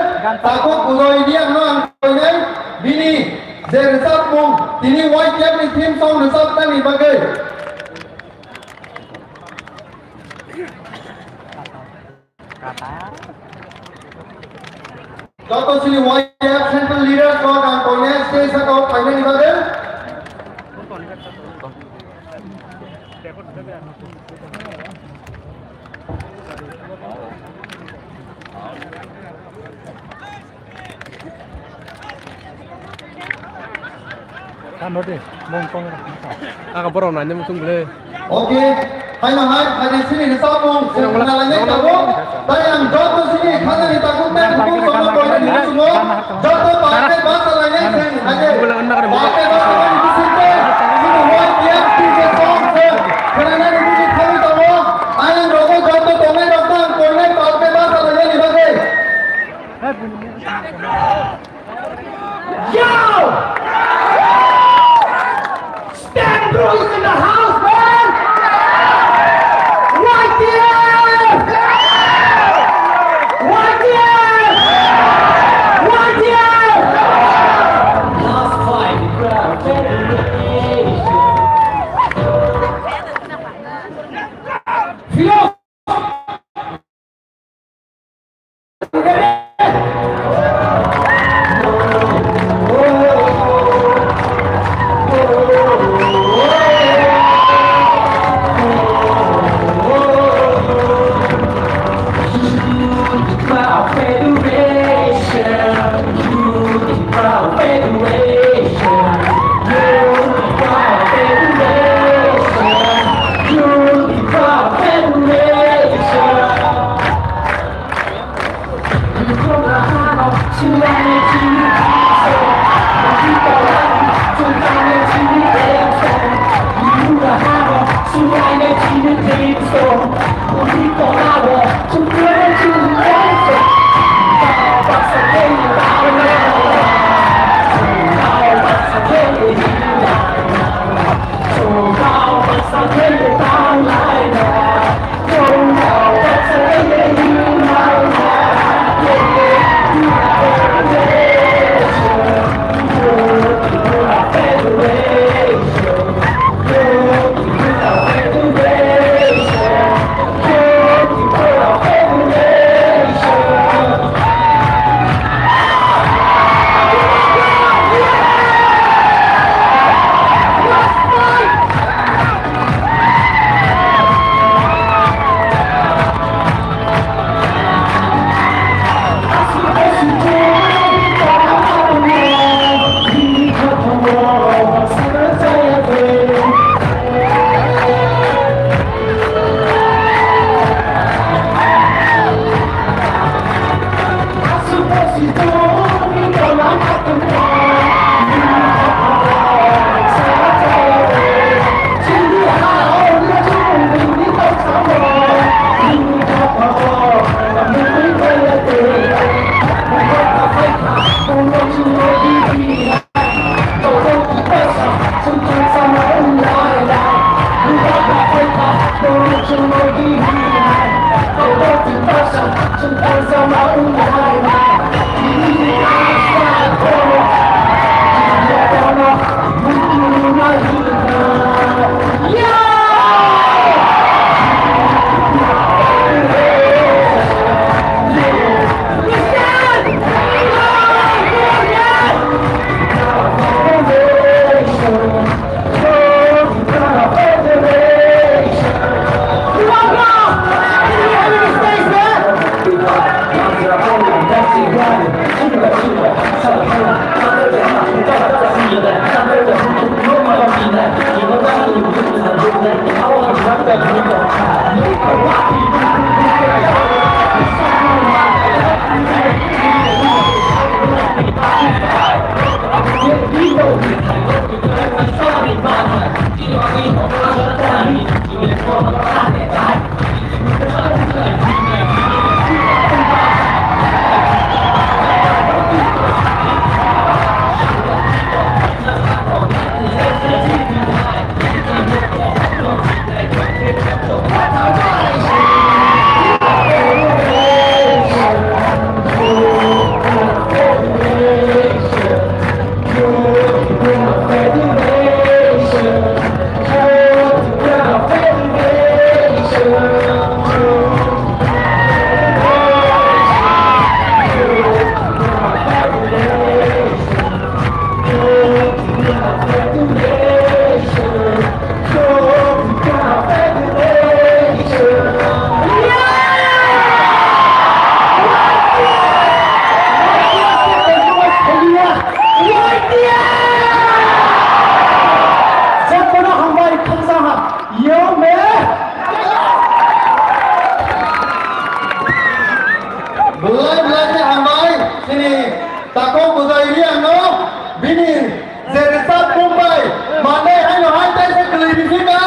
tabuk Udoy Riang no ang koinai bini je rwchapmung tini Y T F ni theme song rwchapnani bagwi. Joto chini Y T F central leaders rok ang koinai stage saka o phainani bagwi. Tamo de, mong kong ra. Aga borok nai nang tung ble. Okay, haino hai, haino sini ni samung, sini na lai nai tabo. Tai ang joto sini khana ni taku nai bukung sono koi ni sumo. Joto pake basa lai nai sini haino. Pake basa lai nai sini te. Sini hoi tiang ti ke song se. Khana ni bukung khani tabo. Ayang rogo joto tongai rok tang koi nai pake basa lai nai ni bagai. Yo! Stand bro is in the house, man! Y T F! Y T F! Y T F! Last fight, crowd, federation. Philo! Belai belai khe hambai, chini takhuk bwjai Riang no bini je rwchap mung bai manwi haino hai taisa kwlwi rw phi kha,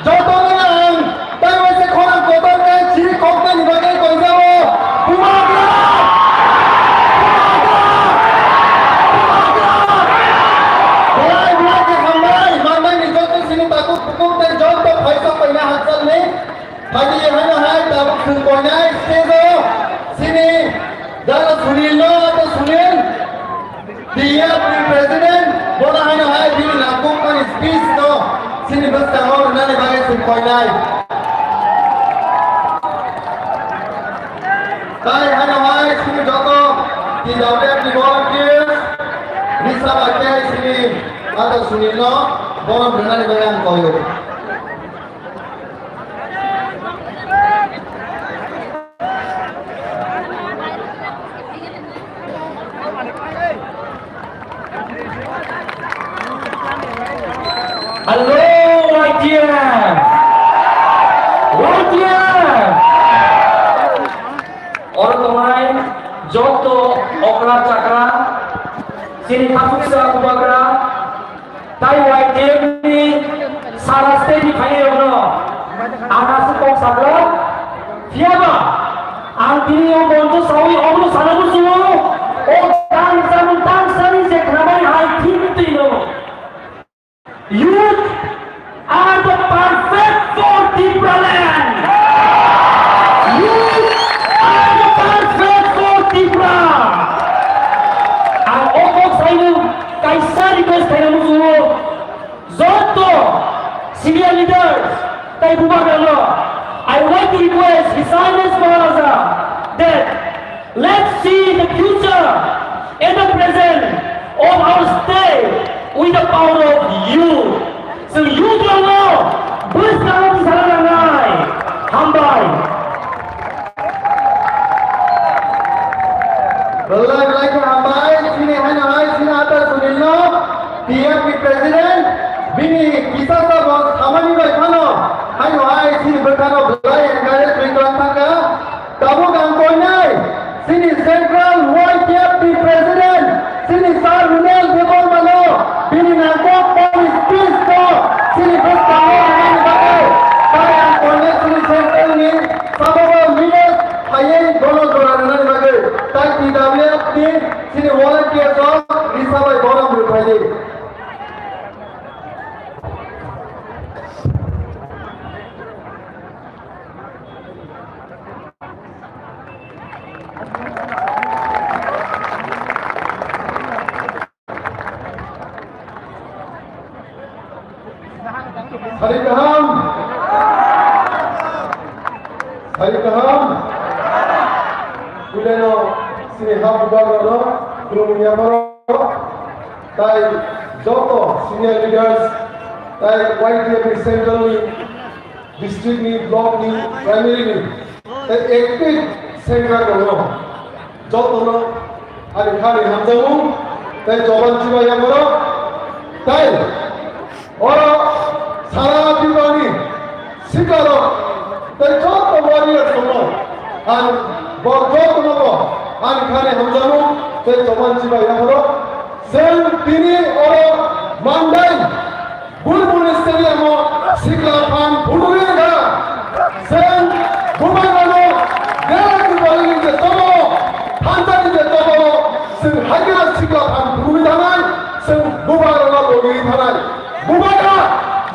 joto no ang tai waisa khorang kotor khe chiri kok tani bagwi koijao. Bubagra! Bubagra! Bubagra! Belai belai khe hambai, manwi ni joto chini takhuk bukhuk tei joto phaisa paina hakchal ni. Phaidi haino hai tabuk chwng koinai stage o chini Dada Sunil no, ata Sunil, T F ni president, bono haino hai bini nangkukmani speech no chini bwskango rwnani bagwi chwng koinai. Tai haino hai chini joto T W F ni volunteers, risa bai khe chini ata Sunil no borom rwnani bagwi ang koio. Hello, Y T F! Y T F! Oro tongnai joto okra chakra, chini khasuksa bubagra, tai Y T F ni sara state ni phaiyarokno ang aswk kok saklak. Phiyaba ang tini o moncho sawi omono sana muchungo, o tangsa mung tangsani je khnamani hai thik twi no. Youth are the perfect for Tipraland. Youth are the perfect for Tripura. Ang o kok saino kaisa request khaina muchungo. Joto senior leaders tai bubagrano, I want to request His Highness Maharaja that let's see the future and the present of our state with the power of youth. So youth rokno bwskango bwsarok nangnai. Hambai. Belai belai khe hambai, chini haino hai, chini ata Sunil no, T F ni president, bini kisa sabo samani bai phano, haino hai, chini bwkhano belai encourage bai tong thangkha. Tabuk ang koinai, chini central Y T F ni president, chini sir Runel Debbarma no, bini nangkukmani speech no, chini bwskango rwnani bagwi, tai ang koinai chini central ni Sabo bo leaders phaiwi bono jora rwnani bagwi tai T W F ni chini volunteers rok Hadi. Sari kaham. Sari kaham. Kuleno sini ha bubagrano, kulumuni yapharo. Tai joto senior leaders, tai Y T F ni central ni, district ni, block ni, primary ni, tai ekti sengra tongo. Jotono ani khani hamjago, tai choban chiba yapharo, tai oro sara bibani sikarok, tai joto warriors tongo. Ang bo jotono bo ani khani hamjago, tai choban chiba yapharo. Chwng tini oro Mandai Burbuni stadium o sikla phan phunugwi rwkha. Chwng bubagrano Delhi Valley ni je toboro, thansa ni je toboro, chwng haikhe sikla phan phunugwi thanai, chwng bubagrano logwi thanai. Bubagra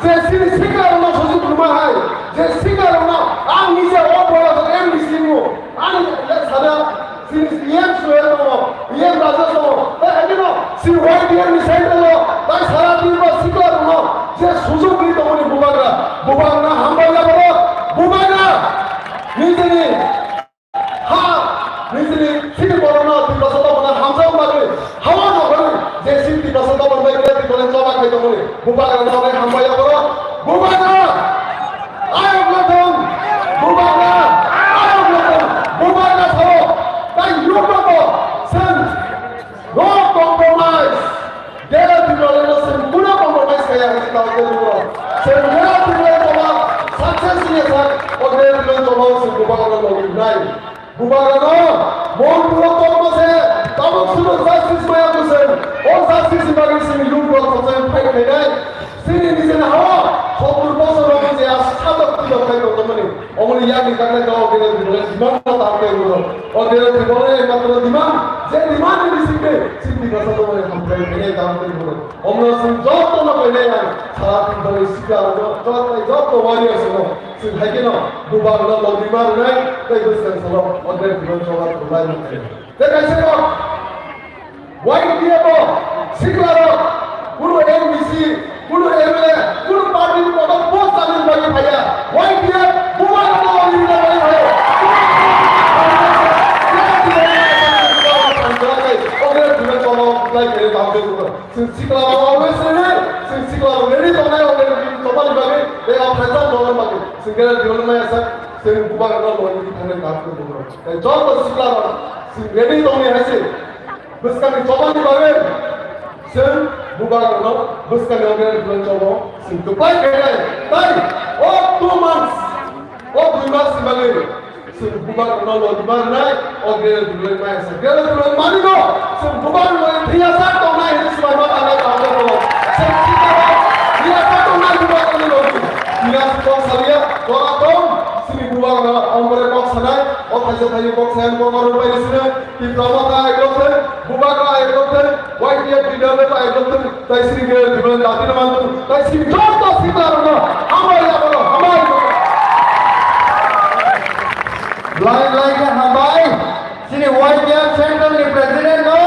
je chini sikla rokno sujuk rwma hai, je sikla rokno ang nije o boyos M D C wngo, ang le sana Chini E M Suhel tongo, E M Rajesh tongo, tei haikhe no chini Y T F ni central o, tai sara Tripura sikla rokno je sujok ri tongmani bubagra, bubagra hambai ya bono, bubagra nijini ha, nijini chini borokno Tiprasa tongmani hamjak bagwi, hawa nokoli je chini Tiprasa tongmani bai khe Tiprasa choba khai tongmani bubagra no hambai ya bono, bubagra. Ayok Lothong, Bubagra, Ayok Lothong, Bubagra sao, tai yukno bo, chwng no compromise. Dera Tipralai no chwng kuno compromise kaya hai tao tei nugo. Chwng Dera Tipralai choba success ni sak, o Dera Tipralai choba chwng Bubagra no logwi nai. Bubagrano Manipur o tongma se tabuk suno justice maya bwswng. O justice ni bagwi chini youth rok thokjagwi fight khainai. Chini nijeni hao sottur bosor rok je a sadok pidok khai tongmani. Omoni yakni kaknai kau o Dera Tipralai demand no tam tei ulo. O Dera Tipralai matro demand, je demand ni bisingtwi chini Tiprasa tongmani hamkrai khainai tam tei ulo. Omno chwng joto no khainai ang sara Tipralai sikla rok joto joto warriors rok. Chwng hai kheno bubagrano logima rwnai tei bwskang salo o Dera Tipralai choba rwlai mankha. Tei kaisa kok Y T F o sikla rok kunu M D C, kunu M L A, kunu party ni kotor post chani bagwi phaiya. Y T F bubagrano logima bagwi phaiya. O Dera Tipralai choba rwlai khe tamo tei bubagrano. Chwng sikla rok always ready, chwng sikla rok ready tongnai, already tongmani bagwi, tei o phaijak tongmani bagwi, chwng Dera Tipralai maya sak, chwng bubagrano logwi thangwi kaham khe bubagrano. Tei joto sikla rok chwng ready tongni hai se, bwskangni chobani bagwi, chwng bubagrano bwskangni o Dera Tipralai chobo chwng kwplai khainai. Tai o two months, o dui mas ni bagwi, Chwng bubagrano logima rwnai, o Dera Tipralai maya sa. Dera Tipralai manigo, chwng bubagrano thwiya sak tongnai hwnwi swbaima tangnai kaham khe tongo. Chwng sikla thwiya sak tongnai bubagrano logi. Thwiya kok saliya, jora tong, chini bubagrano ongkore kok sanai, o thaisa thaio kok sayang kok aro bai sino, Tipra Motha ai kok se, bubagra ai kok se, Y T F leader le ai kok se, Tai sini ke diben dati na mantu. Tai sini joto sikla rokno hambai ya bono, hambai. Lai lai ke hambai. Sini Y T F Central ni President no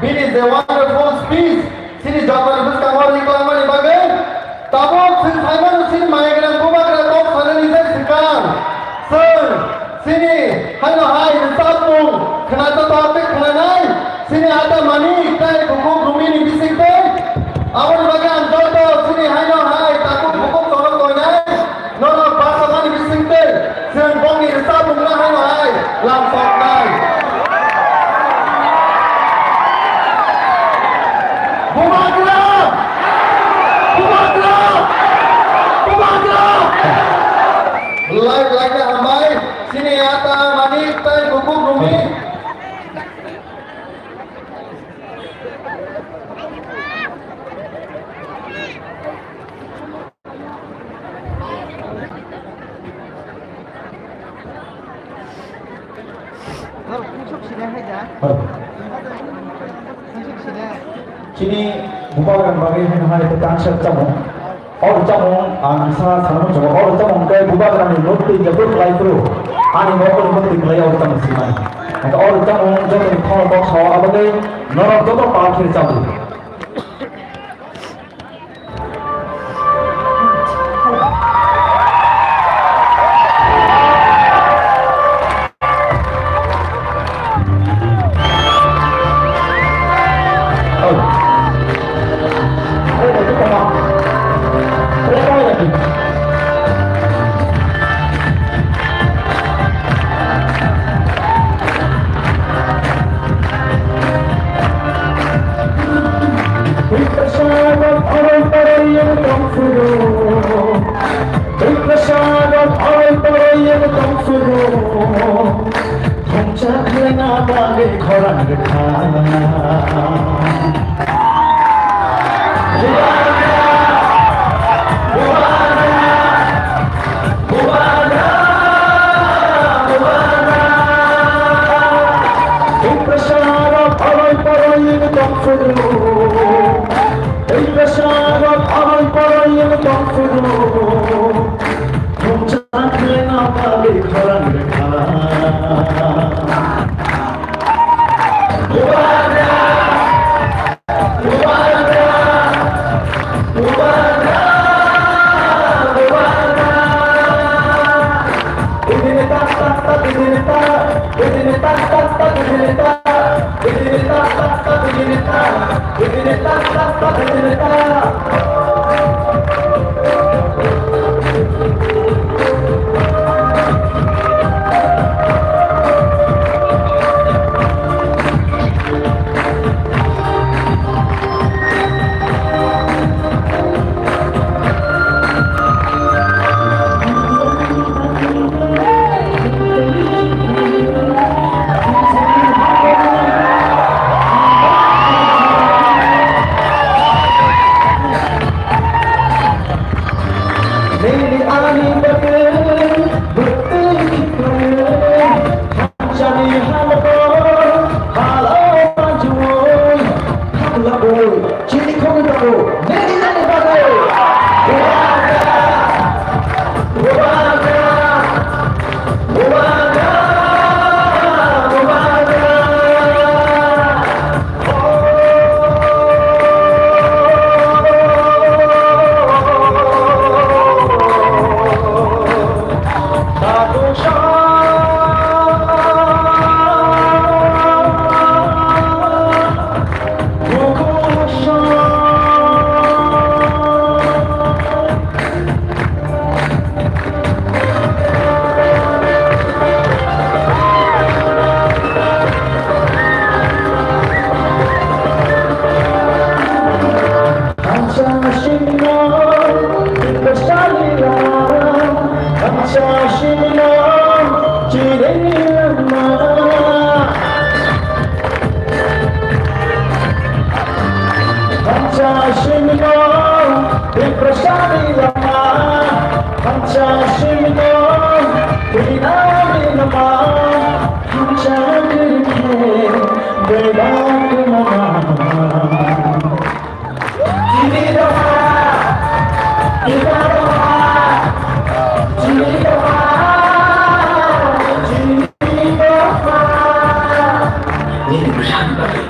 bini je wonderful speech sini joto ni bwskango ri kwlangmani bagwi. Tabuk chwng saimano chini maya gwnang bubagra kok sanani je swkang. Chwng chini haino hai rwchapmung khwnajato tei khwnanai chini ata Manik tei bukhuk Rumini bisingtwi. Aboni bagwi ang joto chini haino hai takhuk bukhuk chorok toinai norok bachajani bisingtwi chwng bongni rwchapmungno haino hai lamsoknai. Bubagra! Bubagra! Bubagra! Belai belai khe hambai, chini ata Manik tei bukhuk Rumi. Chini bubagrani bagwi haino hai tei kansa chamung. O chamung ang sa sanmung chungo. O chamung khe bubagrani nok twi jabuk lai phuru. Ani nok ni nok twi lai o chamung sinai. Ang o chamung joto ni thong box ho abagwi norok joto pal khe chabu. Thongcha khlaina bagwi khorang rwkha. Nini ani bagwi bwtwi khiklai, thangjani haloto halao manjui khaklagwi chini khogwi tongo. Nini ani bagwi. Bubagra! Bubagra! Bubagra! Bubagra! Hamsa simino, Tiprasani lama. Hamsa simino, Tinani lama. Hamsa dikhe, Bebak lama. Chini doha, Tiprasa doha, chini doha, chini doha. Nini bwsani bagwi.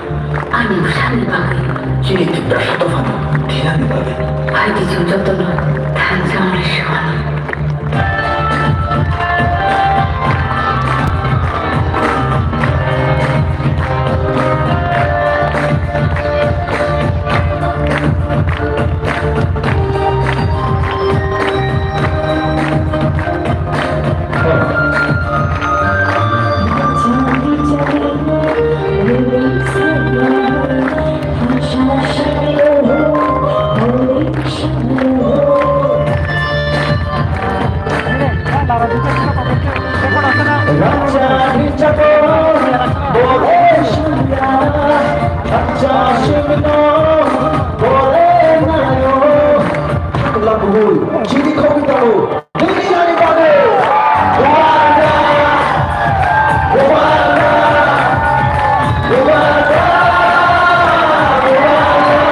Ani bwsani bagwi. Chini Tiprasa dophano thinani bagwi. Hai di chwng jotono thansa wngwi swmani. Chini khogwi tongo. Bubagra! Bubagra! Bubagra! Bubagra!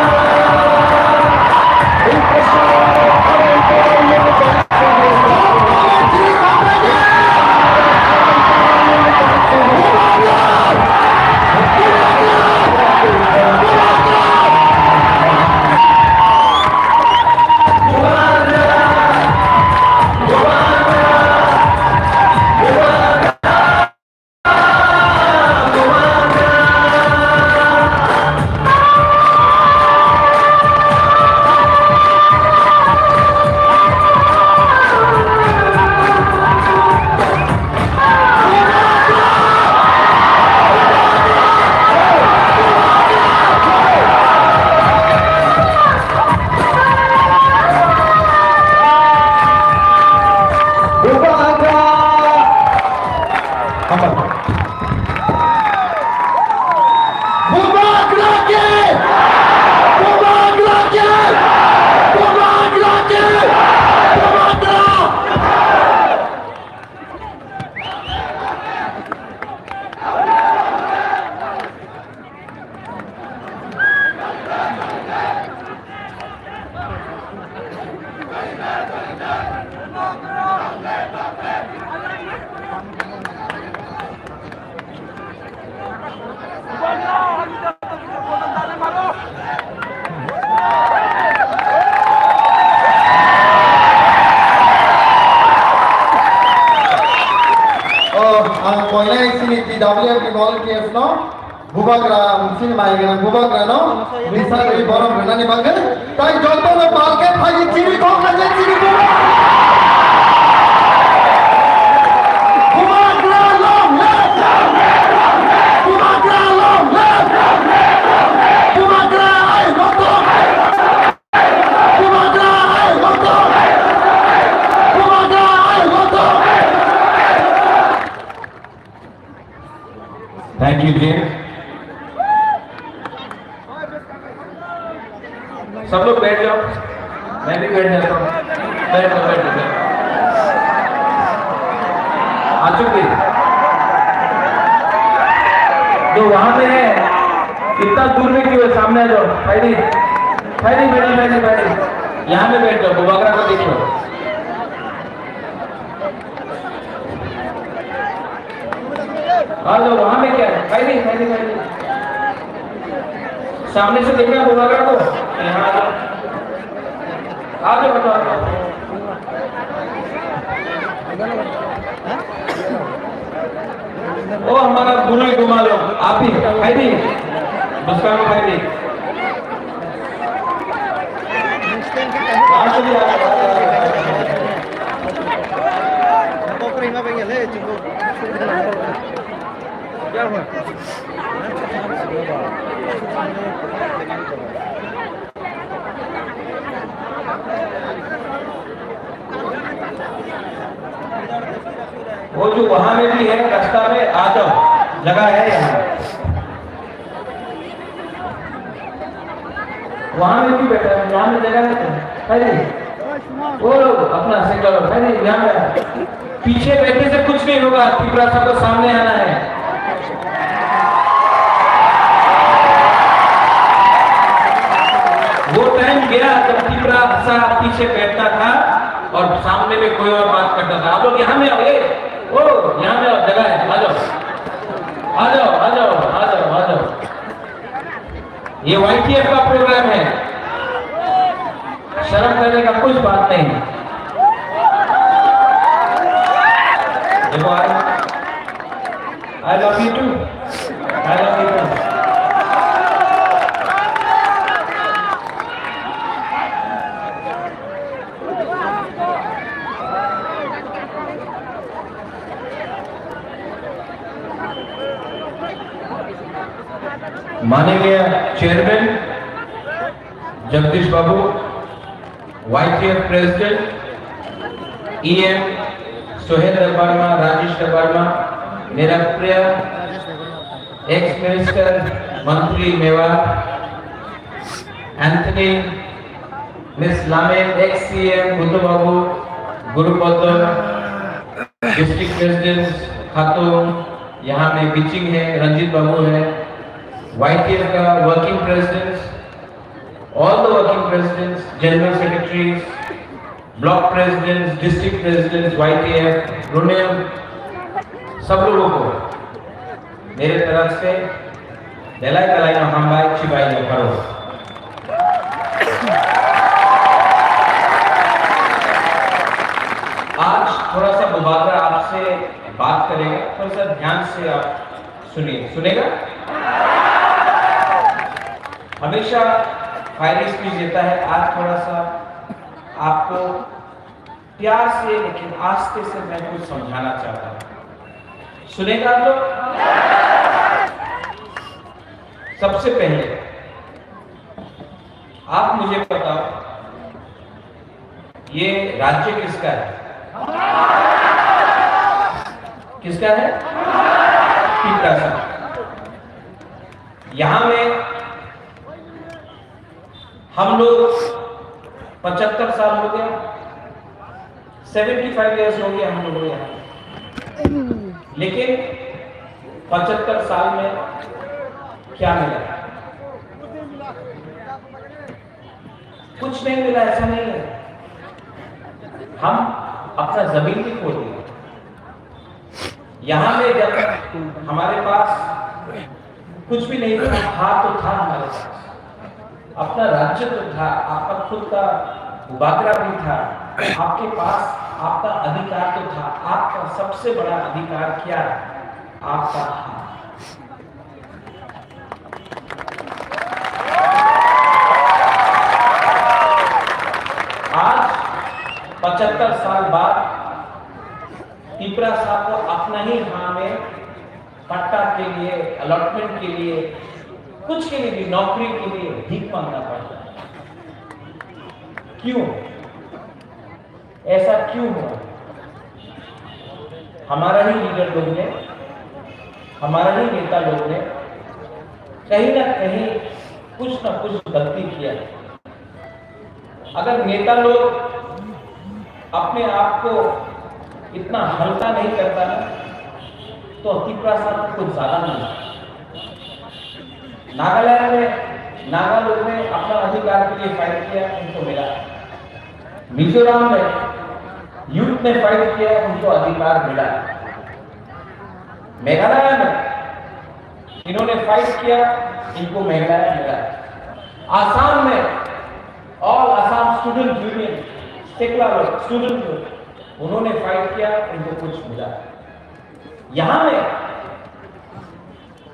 T W F ni volunteers no, bubagra, sini mai gana bubagra no, misa ri borom rwnani bagwi, tai joto no balke phai chini kok na je chini bubagra. Bubagra long live! Bubagra long live! Bubagra ai roto! Bubagra ai roto! Bubagra ai roto! Thank you, James. सब लोग बैठ जाओ, मैं भी बैठ जाता हूँ। बैठ जाओ, बैठ जाओ, बैठ जाओ। आशुक जी, जो वहां पे है, इतना दूर में क्यों है? सामने आ जाओ। भाई जी, भाई जी, भाई जी, भाई जी, भाई जी। यहाँ पे बैठ जाओ, बुबागरा को देखो। आ जाओ, वहां में क्या है? भाई जी, भाई जी, भाई जी। सामने से देखना, बुबागरा को। यहाँ आ जाओ। आ जाओ, आ जाओ, आ जाओ। ओ हमारा गुरु ही घुमा लो, आप ही, भाई जी। मुस्कान भाई जी। वो जो वहां में भी है रास्ता में, आ जाओ, जगह है यहाँ। वहां में क्यों बैठा है? यहाँ में जगह है तो, है नहीं? वो लोग अपना से करो, है नहीं? यहाँ बैठो। पीछे बैठने से कुछ नहीं होगा, तिपरासा को सामने आना है। वो टाइम गया जब तिपरासा पीछे बैठता था और सामने में कोई और बात करता था। आप लोग यहाँ में आओ, ये, ओ, यहाँ में आओ, जगह है, आ जाओ। आ जाओ, आ जाओ, आ जाओ, आ जाओ। ये वाईटीएफ का प्रोग्राम है, शर्म करने का कुछ बात नहीं। देखो, I, I love you too. I love you too. माननीय चेयरमैन जगदीश बाबू, वाईटीएफ प्रेसिडेंट, ईएम सोहेल देबबर्मा, राजेश देबबर्मा, मेरा प्रिय एक्स मिनिस्टर मंत्री मेवाड़, एंथनी, मिस लामेन, एक्स सीएम बुद्धू बाबू, गुरुपद, डिस्ट्रिक्ट प्रेसिडेंट खातून, यहाँ में विचिंग है, रंजीत बाबू है, वाईटीएफ का working presidents, all the working presidents, general secretaries, block presidents, district presidents, YTF, रोनेल, सब लोगों को मेरे तरफ से Belai belai no hambai, chibai no pharo. आज थोड़ा सा बुबागरा आपसे बात करेगा, थोड़ा सा ध्यान से आप सुनिए, सुनेगा? हमेशा फायरिंग स्पीच देता है, आज थोड़ा सा आपको प्यार से लेकिन आस्ते से मैं कुछ समझाना चाहता हूँ, सुनेगा आप लोग? सबसे पहले आप मुझे बताओ, ये राज्य किसका है? किसका है? तिपरासा। यहाँ में हम लोग पचहत्तर साल हो गया, सेवेंटी फाइव ईयर्स हो गया हम लोगों को यहाँ। लेकिन पचहत्तर साल में क्या मिला? कुछ नहीं मिला, ऐसा नहीं है। हम अपना जमीन भी खो दिए। यहाँ में जब हमारे पास कुछ भी नहीं था, था तो था हमारे पास, अपना राज्य तो था, आपका खुद का बुबागरा भी था, आपके पास आपका अधिकार तो था। आपका सबसे बड़ा अधिकार क्या है? आपका था। आज पचहत्तर साल बाद तिपरासा को अपना ही हाँ में पट्टा के लिए, अलॉटमेंट के लिए, कुछ के लिए भी, नौकरी के लिए भीख मांगना पड़ता है। क्यों? ऐसा क्यों हुआ? हमारा ही लीडर लोग ने, हमारा ही नेता लोग ने कहीं ना कहीं कुछ ना कुछ गलती किया। अगर नेता लोग अपने आप को इतना हल्का नहीं करता ना, तो तिपरासा कुछ ज्यादा नहीं। नागालैंड में नागा लोग ने अपना अधिकार के लिए फाइट किया, उनको मिला। मिजोरम में यूथ ने फाइट किया, उनको अधिकार मिला। मेघालय में इन्होंने फाइट किया, इनको मेघालय मिला। आसाम में ऑल आसाम स्टूडेंट यूनियन, सेकला लोग, स्टूडेंट लोग, उन्होंने फाइट किया, उनको कुछ मिला। यहाँ में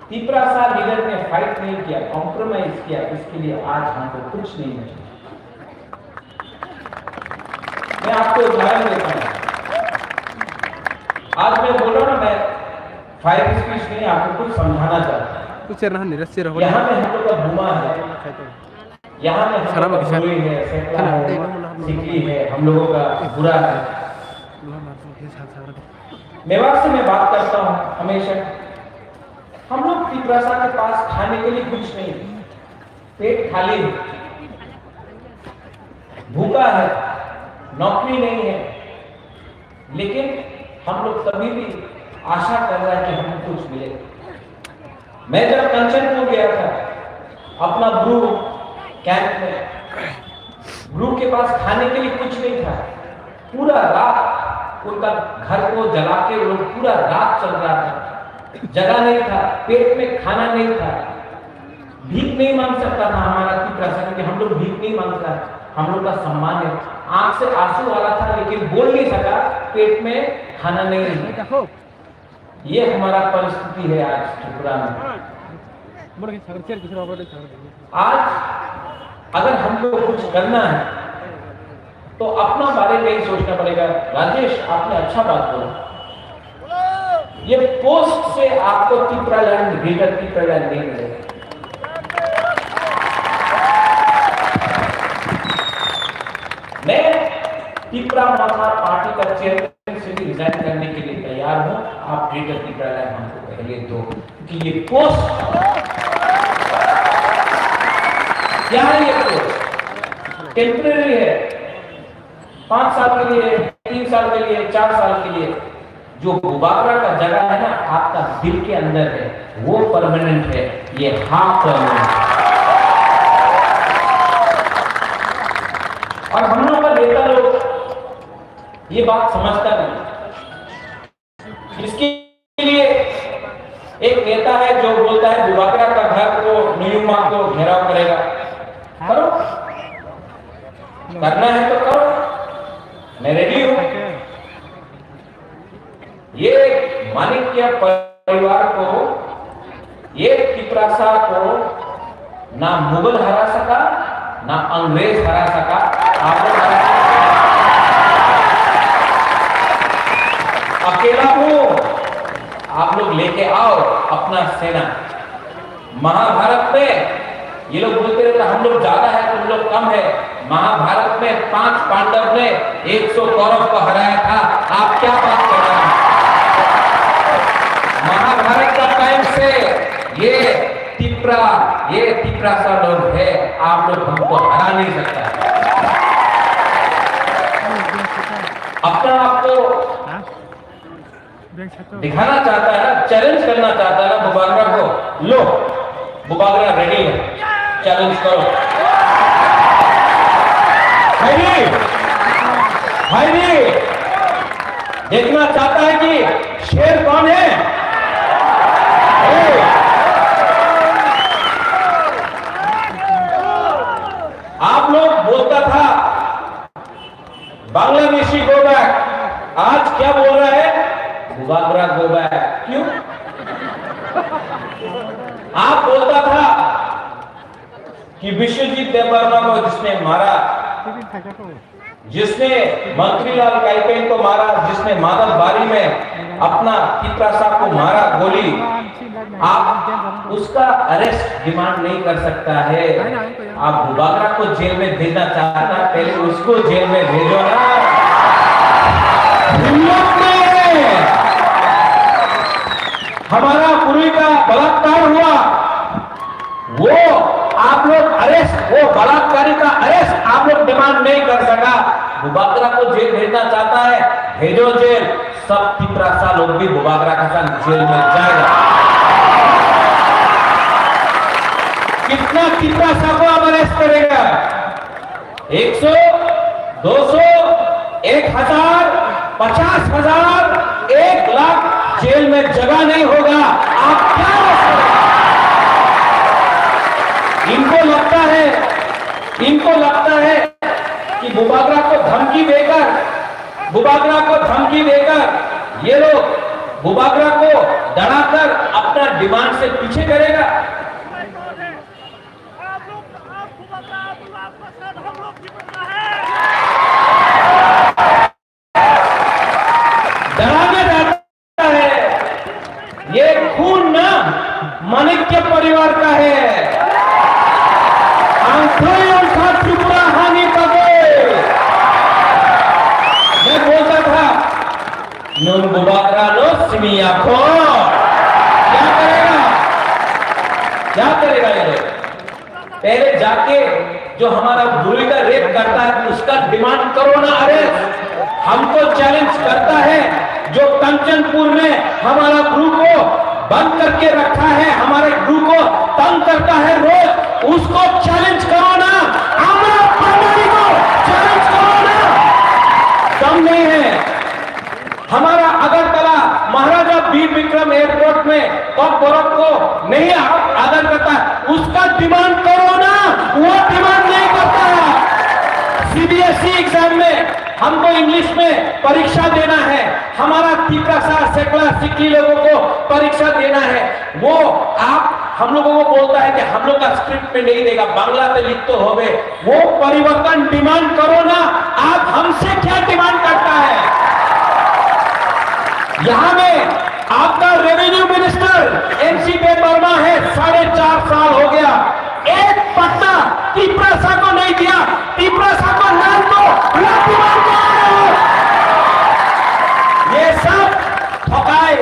तिपरासा लीडर ने फाइट नहीं किया, कॉम्प्रोमाइज किया, इसके लिए आज हमको कुछ नहीं मिला। मैं आपको उदाहरण देता हूँ। आज मैं बोल रहा हूँ ना, मैं फायर स्पीच नहीं, आपको कुछ समझाना चाहता हूँ। Kucher na hani rasi rok. यहाँ में हम लोग का भूमा है, यहाँ में हम लोग का भोई है, सेकला है, सिकली है, हम लोगों का बुरा है। मेवाड़ से मैं बात करता हूँ हमेशा। हम लोग तिपरासा के पास खाने के लिए कुछ नहीं है, पेट खाली है, भूखा है, नौकरी नहीं है, लेकिन हम लोग कभी भी आशा कर रहा है कि हमें कुछ मिले। मैं जब कंचनपुर गया था, अपना ब्रू कैंप में, ब्रू के पास खाने के लिए कुछ नहीं था। पूरा रात उनका घर को जला के वो लोग पूरा रात चल रहा था। जगह नहीं था, पेट में खाना नहीं था। भीख नहीं मांग सकता था हमारा तिपरासा, क्योंकि हम लोग भीख नहीं मांगता, हम लोग का सम्मान है। आंख से आंसू आ रहा था, लेकिन बोल नहीं सका, पेट में खाना नहीं है। ये हमारा परिस्थिति है आज त्रिपुरा में। आज अगर हमको कुछ करना है, तो अपना बारे में ही सोचना पड़ेगा। राजेश, आपने अच्छा बात बोला, ये पोस्ट से आपको तिपरालैंड, ग्रेटर तिपरालैंड नहीं मिलेगा। मैं तिपरा मोर्चा पार्टी का चेयरमैन से भी रिजाइन करने के लिए तैयार हूँ, आप ग्रेटर तिपरालैंड हमको पहले दो, क्योंकि ये पोस्ट क्या है? ये पोस्ट टेम्परेरी है, पांच साल के लिए, तीन साल के लिए, चार साल के लिए। जो बुबागरा का जगह है ना, आपका दिल के अंदर है, वो परमानेंट है, ये हाफ परमानेंट। और हम लोग का नेता लोग ये बात समझता नहीं। इसके लिए एक नेता है जो बोलता है, बुबागरा का घर को, नुयुमा को घेराव करेगा। करो, करना है तो करो, मैं रेडी हूँ। ये माणिक्य परिवार को, ये तिपरासा को ना मुगल हरा सका, ना अंग्रेज हरा सका। आप लोग हरा सकते हैं। अकेला हूँ, आप लोग लेके आओ अपना सेना। महाभारत में ये लोग बोलते रहते, हम लोग ज्यादा है, तुम लोग कम है। महाभारत में पांच पांडव ने एक सौ कौरव को हराया था। आप क्या बात कर रहे हैं? महाभारत का टाइम से ये तिपरा, ये तिपरासा लोग है, आप लोग हमको हरा नहीं सकता। अपना आपको दिखाना चाहता है ना, चैलेंज करना चाहता है ना बुबागरा को, लो, बुबागरा रेडी है, चैलेंज करो। हाय रे, हाय रे, देखना चाहता है कि शेर कौन है? ए, आप लोग बोलता था, बांग्लादेशी गो बैक, आज क्या बोल रहा है? Bubagra go back. क्यों? आप बोलता था कि विश्वजीत देबबर्मा को जिसने मारा, जिसने मंत्रीलाल काइपेन को मारा, जिसने माधव बारी में अपना तिपरासा को मारा गोली, आप उसका अरेस्ट डिमांड नहीं कर सकता है। आप बुबागरा को जेल में भेजना चाहता है, पहले उसको जेल में भेजो ना। हिम्मत नहीं है। हमारा पुरी का बलात्कार हुआ, वो आप लोग अरेस्ट, वो बलात्कारी का अरेस्ट आप लोग डिमांड नहीं कर सका। बुबागरा को जेल भेजना चाहता है, भेजो जेल। सब तिपरासा लोग भी बुबागरा का साथ जेल में जाएगा। कितना तिपरासा को आप अरेस्ट करेगा? एक सौ, दो सौ, एक हजार, पचास हजार, एक लाख, जेल में जगह नहीं होगा। आप क्या सोचते हैं? इनको लगता है, इनको लगता है कि बुबागरा को धमकी देकर, बुबागरा को धमकी देकर ये लोग बुबागरा को डराकर अपना डिमांड से पीछे करेगा। डराना डरता है। ये खून ना माणिक्य परिवार का है। आंखों आंखा त्रिपुरा हानि पगे। मैं बोलता था, नून बुबागरा नो सिमिया खो। क्या करेगा? क्या करेगा ये लोग? पहले जाके जो हमारा ब्रूई का रेप करता है, उसका डिमांड करो ना अरेस्ट। हमको चैलेंज करता है जो कंचनपुर में हमारा ब्रू को बंद करके रखा है, हमारे ब्रू को तंग करता है रोज, उसको चैलेंज करो ना। আমরা বাঙালি को चैलेंज करो ना। दम नहीं है। हमारा अगरतला महाराजा वीर विक्रम एयरपोर्ट में कॉकबोरोक को नहीं आ-, आदर करता, उसका डिमांड करो ना, वो डिमांड नहीं करता। सीबीएसई एग्जाम में हमको इंग्लिश में परीक्षा देना है, हमारा तिपरासा, सेकला, सिकली लोगों को परीक्षा देना है, वो आप हम लोगों को बोलता है कि हम लोग का स्क्रिप्ट में नहीं देगा, बांग्ला में लिख तो होवे। वो परिवर्तन डिमांड करो ना, आप हमसे क्या डिमांड करता है? यहाँ में आपका रेवेन्यू मिनिस्टर एमसी देबबर्मा है, साढ़े चार साल हो गया, एक पत्ता तिपरासा को नहीं दिया। तिपरासा को नाम दो, लाठी मार के आ रहे हो। ये सब ठकाए,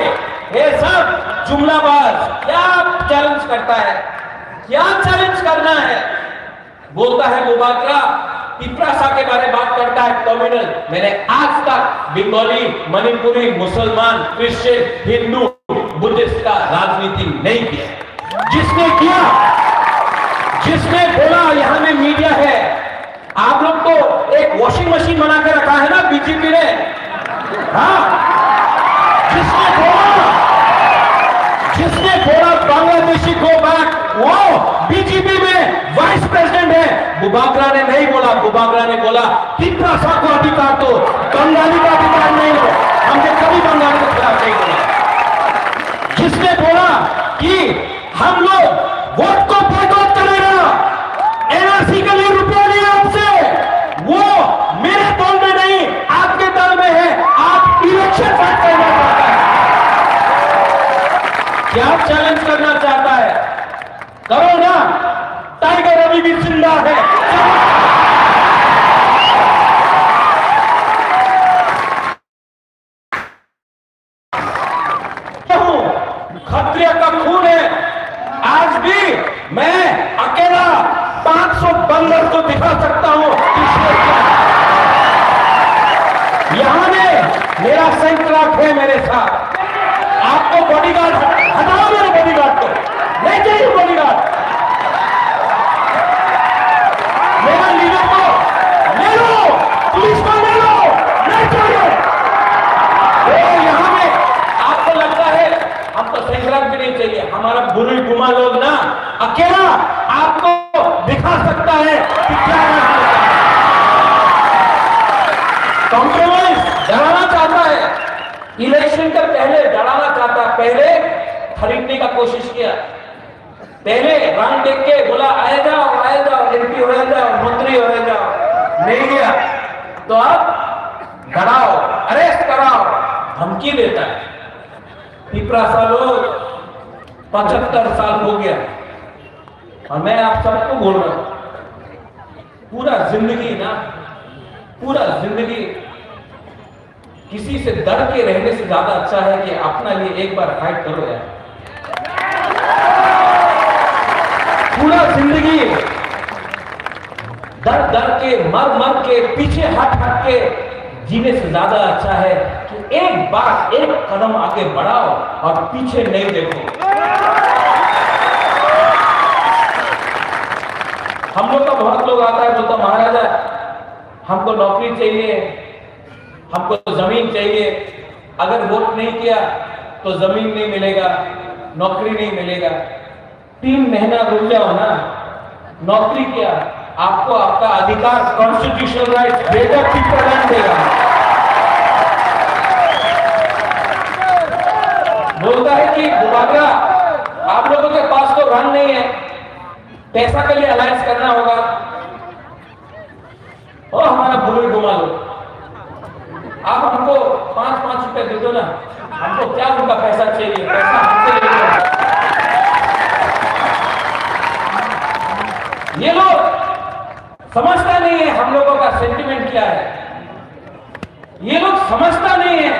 ये सब जुमलाबाज। क्या चैलेंज करता है, क्या चैलेंज करना है? बोलता है बुबागरा, तिपरासा के बारे में बात करता है कम्युनल। मैंने आज तक बंगाली, मणिपुरी, मुसलमान, क्रिश्चियन, हिंदू, बुद्धिस्ट का राजनीति नहीं किया। जिसने किया, जिसने बोला, यहाँ में मीडिया है, आप लोग तो एक वॉशिंग मशीन बना के रखा है ना बीजेपी ने, हाँ? जिसने बोला, जिसने बोला बांग्लादेशी गो बैक, वो बीजेपी में वाइस प्रेसिडेंट है। बुबागरा ने नहीं बोला, बुबागरा ने बोला तिपरासा को अधिकार दो, बंगाली का अधिकार नहीं दो। हमने कभी बंगाली के खिलाफ नहीं बोला। जिसने बोला कि हम लोग वोट को बॉयकॉट करेगा, एनआरसी के लिए रुपया लिया आपसे, वो मेरे दल में नहीं, आपके दल में है। आप इलेक्शन फाइट करना चाहता है। क्या चैलेंज करना चाहता है? करो ना, टाइगर अभी भी जिंदा है। हूँ, खतरिया का खून है। आज भी मैं अकेला पाँच सौ बंदर को दिखा सकता हूँ। यहाँ में मेरा सैंकड़ा है मेरे साथ। आपको बॉडीगार्ड हट-, हटाओ मेरे बॉडीगार्ड को, नहीं चाहिए बॉडीगार्ड। मेरा लीडर को ले लो, पुलिस को ले लो, नहीं चाहिए। वो यहाँ में आपको लगता है हमको सैंकड़ा भी नहीं चाहिए, हमारा बुरी गुमा लोग ना अकेला आपको दिखा सकता है कि क्या राजनीति है। कॉम्प्रोमाइज डराना चाहता है, इलेक्शन के पहले डराना चाहता है, पहले खरीदने का कोशिश किया। पहले रंग देख के बोला, "आए जाओ, आए जाओ, एमपी हो जाओ, मंत्री हो जाओ।" नहीं गया। तो अब डराओ, अरेस्ट कराओ, धमकी देता है। पिपरासा लोग, पचहत्तर साल हो गया और मैं आप सबको बोल रहा हूँ, पूरा जिंदगी ना, पूरा जिंदगी किसी से डर के रहने से ज्यादा अच्छा है कि अपना लिए एक बार फाइट करो यार। पूरा जिंदगी डर डर के, मर मर के, पीछे हट हट के जीने से ज्यादा अच्छा है कि एक बार एक कदम आगे बढ़ाओ और पीछे नहीं देखो। हम लोग का बहुत लोग आता है, बोलता, "महाराजा, हमको नौकरी चाहिए, हमको जमीन चाहिए, अगर वोट नहीं किया तो जमीन नहीं मिलेगा, नौकरी नहीं मिलेगा।" तीन महीना रुक जाओ ना, नौकरी किया, आपको आपका अधिकार, कॉन्स्टिट्यूशनल राइट बेटा की प्रदान देगा। बोलता है कि बुबागरा, आप लोगों के पास तो रंग नहीं है, पैसा के लिए अलायंस करना होगा। ओ हमारा बुलुई घुमा लो, आप हमको पाँच पाँच रुपए दे दो ना, हमको क्या उनका पैसा चाहिए, पैसा हमसे ले लो। ये लोग समझता नहीं है हम लोगों का सेंटिमेंट क्या है। ये लोग समझता नहीं है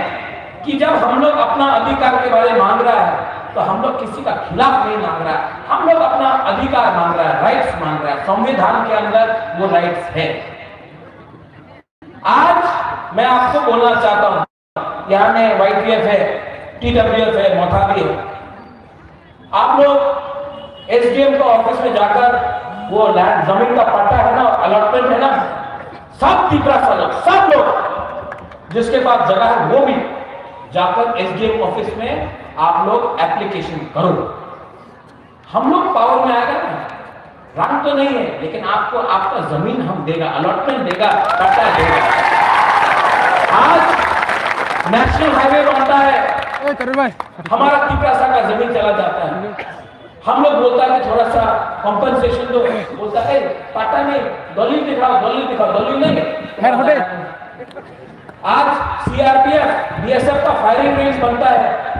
कि जब हम लोग अपना अधिकार के बारे मांग रहा है तो हम लोग किसी का खिलाफ नहीं मांग रहा है, हम लोग अपना अधिकार मांग रहा है, राइट्स मांग रहा है, संविधान के अंदर वो राइट्स है। आज मैं आपको बोलना चाहता हूं, यहाँ में वाईटीएफ है, टीडब्ल्यूएफ है, मोथा भी है, आप लोग एसडीएम का ऑफिस में जाकर वो लैंड, जमीन का पट्टा है ना, अलॉटमेंट है ना, सब तिपरासा लोग, सब लोग जिसके पास जगह है वो भी जाकर एसडीएम ऑफिस में आप लोग एप्लीकेशन करो। हम लोग पावर में आएगा ना, रंग तो नहीं है, लेकिन आपको आपका जमीन हम देगा, अलॉटमेंट देगा, पट्टा देगा। आज नेशनल हाईवे बनता है, ए, करूर भाई। हमारा तिपरासा का जमीन चला जाता है। हम लोग बोलता है कि थोड़ा सा कॉम्पेंसेशन दो, बोलता है, "पट्टा नहीं, दलील दिखाओ, दलील दिखाओ।" दलील नहीं। खैर, हटे। आज सीआरपीएफ, बीएसएफ का फायरिंग रेंज बनता है।